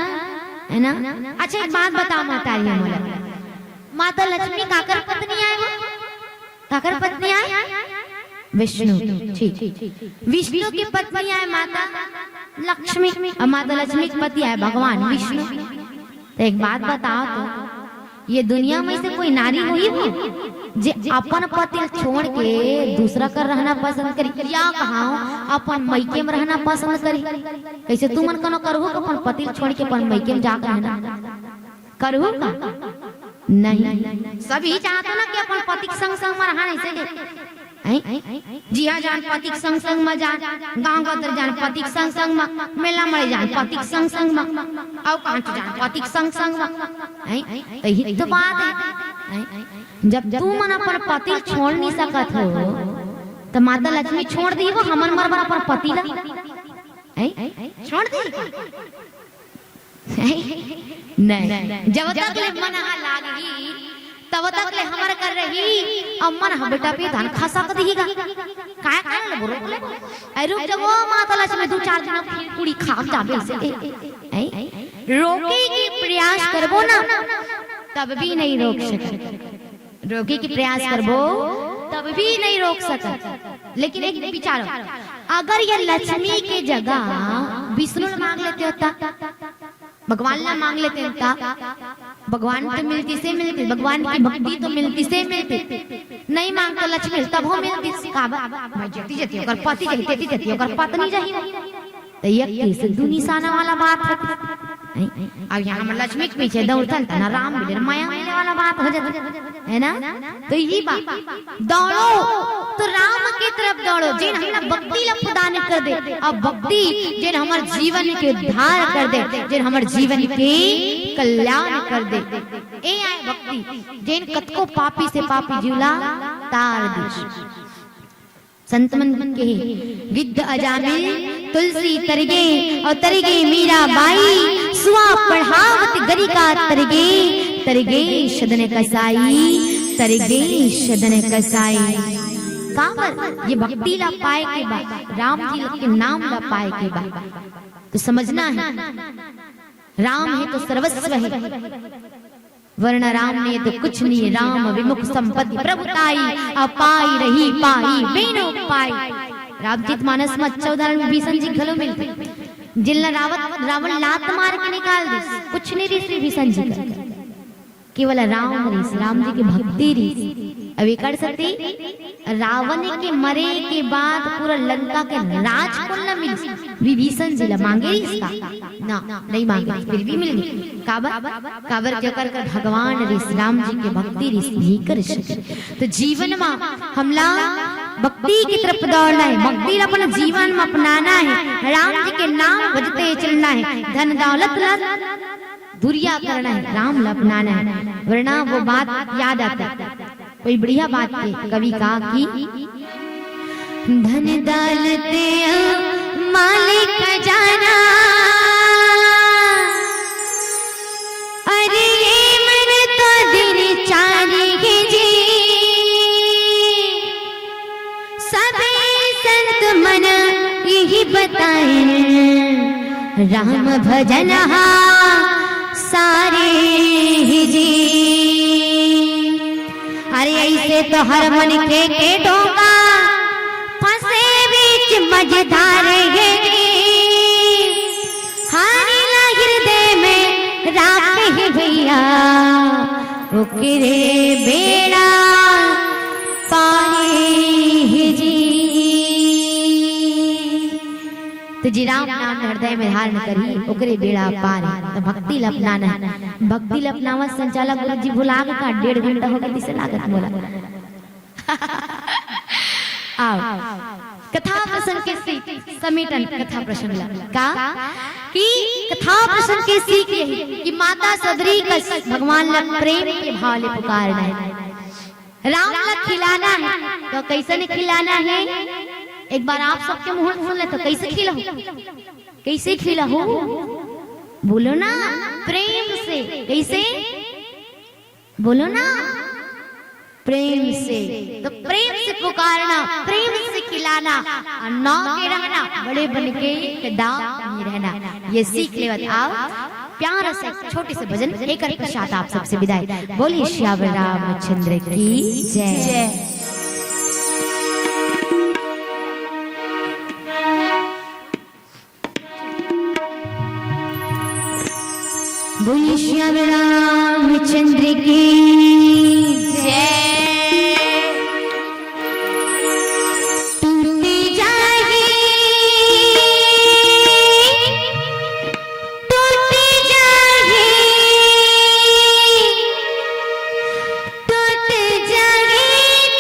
है ना? अच्छा, एक बात बताओ माता जी मोला, माता लक्ष्मी काकर पत्नी आय वो? काकर पत्नी आय? विष्णु। ठीक, विष्णु की पत्नी आय माता लक्ष्मी, अउ माता लक्ष्मी के पति आय भगवान विष्णु। तो एक बात बताओ तो, ये दुनिया में से कोई नारी होही वो, जे अपन पति ल छोड़ के दूसरा कर रहना पसंद करी, या कहा अपन मइके में रहना पसंद करी? कैसे तुमन कनो करहू का अपन पति ल छोड़ के अपन मइके में जाके रहना? करहू का? नहीं। सभी चाहत ना कि अपन पति के संग संग में रहना, ऐसे के हैं? जिहां जान पति के संग संग म जान, गांव गतर जान पति के संग संग म, मेला मड़ई जान पति के संग संग म, अउ कांच जान पति के संग संग म। हैं? तो यही तो बात है। हैं? जब तुमन अपन पति ल छोड़ नहीं सकत हो, तो माता लक्ष्मी छोड़ दी वो, हमन मर बर अपन पति ला। हैं? छोड़ दी? नहीं, जब तक ले मन ह लागही, तब तक ले हमर कर रही, अउ मन ह बेटा पे धान खसक दिही गा। काय कारण ले बोलो? अरे रुक जा वो माता लक्ष्मी, दू चार दिन फिर पूरी खा जाबे से। हैं? रोके के प्रयास करबो ना, तब भी नहीं रोक सकत। रोके के प्रयास करबो, तब भी नहीं रोक सकत। लेकिन एक विचार, अगर ये लक्ष्मी के जगह विष्णु ल मांग लेते होता, भगवान ला मांग लेते होता, भगवान तो मिलती से मिलती, भगवान की भक्ति तो मिलती से मिलती, नहीं मांग तो लक्ष्मी तब हो मिलती। का बा? मैं जती जती ओकर पति जही, जती जती ओकर पत्नी जही। तो ये कैसे दू निशाना वाला बात है? अब यहाँ हम लक्ष्मी के पीछे दौड़थन, त ना राम मिले, ना माया मिले वाला बात हो जाता है ना? तो यही बात, दौड़ो तो राम की तरफ दौड़ो, जेन हमला भक्ति ला प्रदान कर दे, अउ भक्ति जेन हमर जीवन के उद्धार कर दे, जेन हमर जीवन के कल्याण कर दे। ए आय भक्ति, जेन कतको पापी से पापी जीव ला तार दे। संत मन कहे, गिद्ध अजामिल तुलसी तरगे, अउ तरगे मीरा बाई, सुआ पढ़ावत गरिका तरगे, तरगे सदन कसाई, तरगे सदन कसाई। काबर? ये भक्ति ला पाए के बा, राम जी के नाम ला पाए के बा। तो समझना है, राम है तो सर्वस्व है। वरना राम नहीं तो कुछ नहीं, राम विमुख संपत्ति प्रभु ताई, अपाई रही पाई बेनो पाई। रामचरित मानस में अच्छा उदाहरण विभीषण जी घलो मिलथे, जिनला रावत, रावण लात मार के निकाल दे, कुछ नहीं रहिस विभीषण जी का, केवल राम रहिस, राम जी की भक्ति रहिस। अब एकर सेती रावण के मरे के बाद पूरा लंका के राज कोन ला मिलिस? विभीषण जी ला। मांगे रिहिस का? ना, नहीं मांगे, फिर भी मिल गे। काबर? काबर के ओकर कर भगवान रिहिस, राम जी के भक्ति रिहिस, यही कर सके। तो जीवन मा हमला भक्ति की तरफ दौड़ना हे, भक्ति ला अपन जीवन मा अपनाना हे, राम जी के नाम भजते चलना हे, धन दौलत ला दुरिहा करना हे, राम ला अपनाना हे, वरना वो बात याद आता हे। कोई बढ़िया बात के कवि का कि धन दौलत माल खजाना, अरे ये मन तो दिन चार हे जी, सबै संत मन यही बताए, राम भजन हा सार हे जी। अरे ऐसे तो हर मन के के डोंगा फंसे बीच मझधार हे जी। हारी ला हृदय में राखे भैया, ओकरे बेड़ा पार हे जी। तो जे राम नाम हृदय में धारण करही, ओकरे बेड़ा पार हे। तो भक्ति ला अपनाना हे। भक्ति ला अपनावत संचालक गुरु जी भुला गे का, डेढ़ घंटा हो गे, तइसे लागत मोला। आओ, कथा प्रसंग के सीख, समेटन कथा प्रसंग ला। का? कि कथा प्रसंग के सीख यही कि माता सबरी कस भगवान ला प्रेम के भाव ले पुकारना हे। राम ला खिलाना हे, तो कइसन खिलाना हे? एक बार आप सबके मुंह ले सुन ले, तो कइसे खिलाहू? कइसे खिलाहू? बोलो ना, प्रेम से। कइसे? बोलो ना, प्रेम से। तो प्रेम से पुकारना, प्रेम से खिलाना, अउ नौ के रहना, बड़े बन के कदा नहीं रहना। ये सीख लेवत आओ। प्यारा सा एक छोटे से भजन, एकर पश्चात आप सबसे विदाई। बोलिए सियावर रामचंद्र की जय। बोलिए सियावर रामचंद्र की जय। टूट जाए, टूट जाए, टूट जाए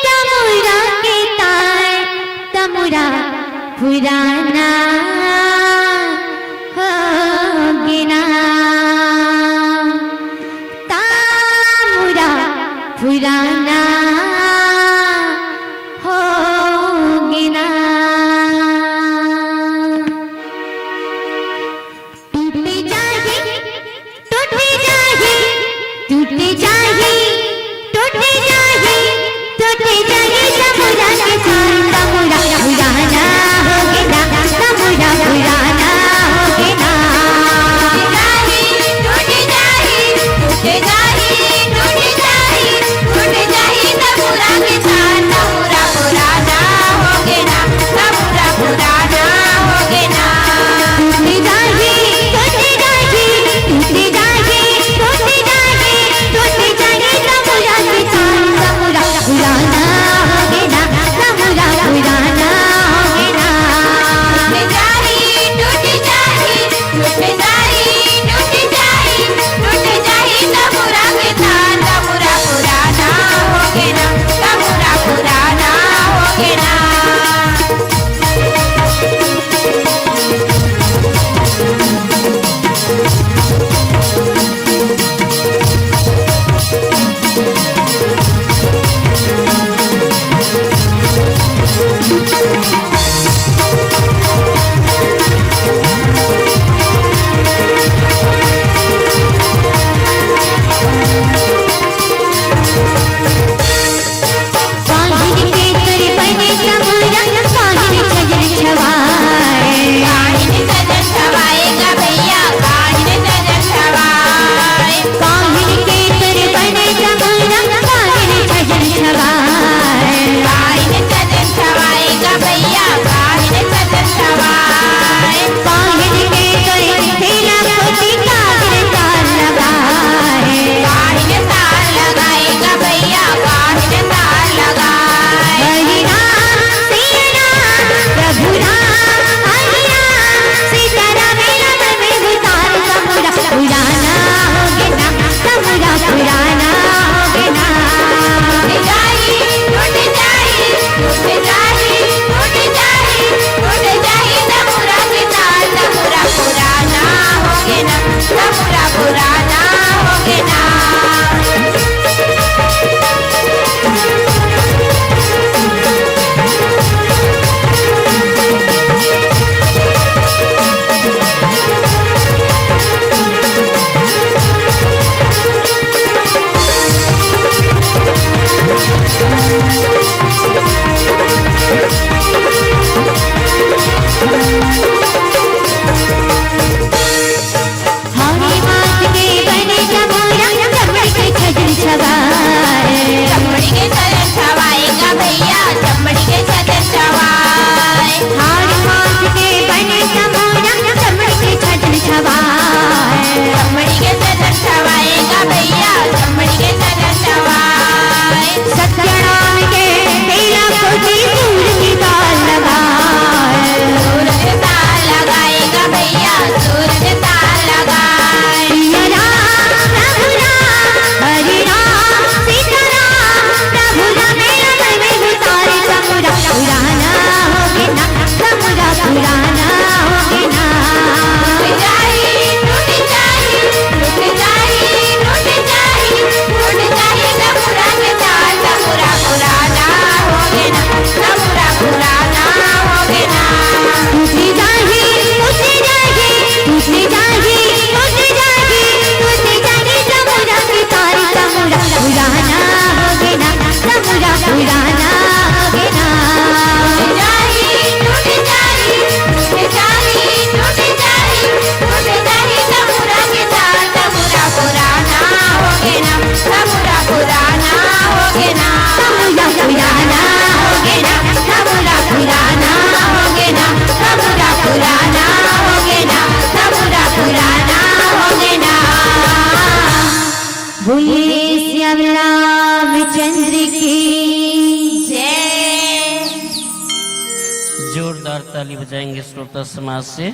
तमुरा के तार, तमुरा पुराना हो गे ना, तमुरा पुराना जोरदार ताली बजाएंगे श्रोता समाज से।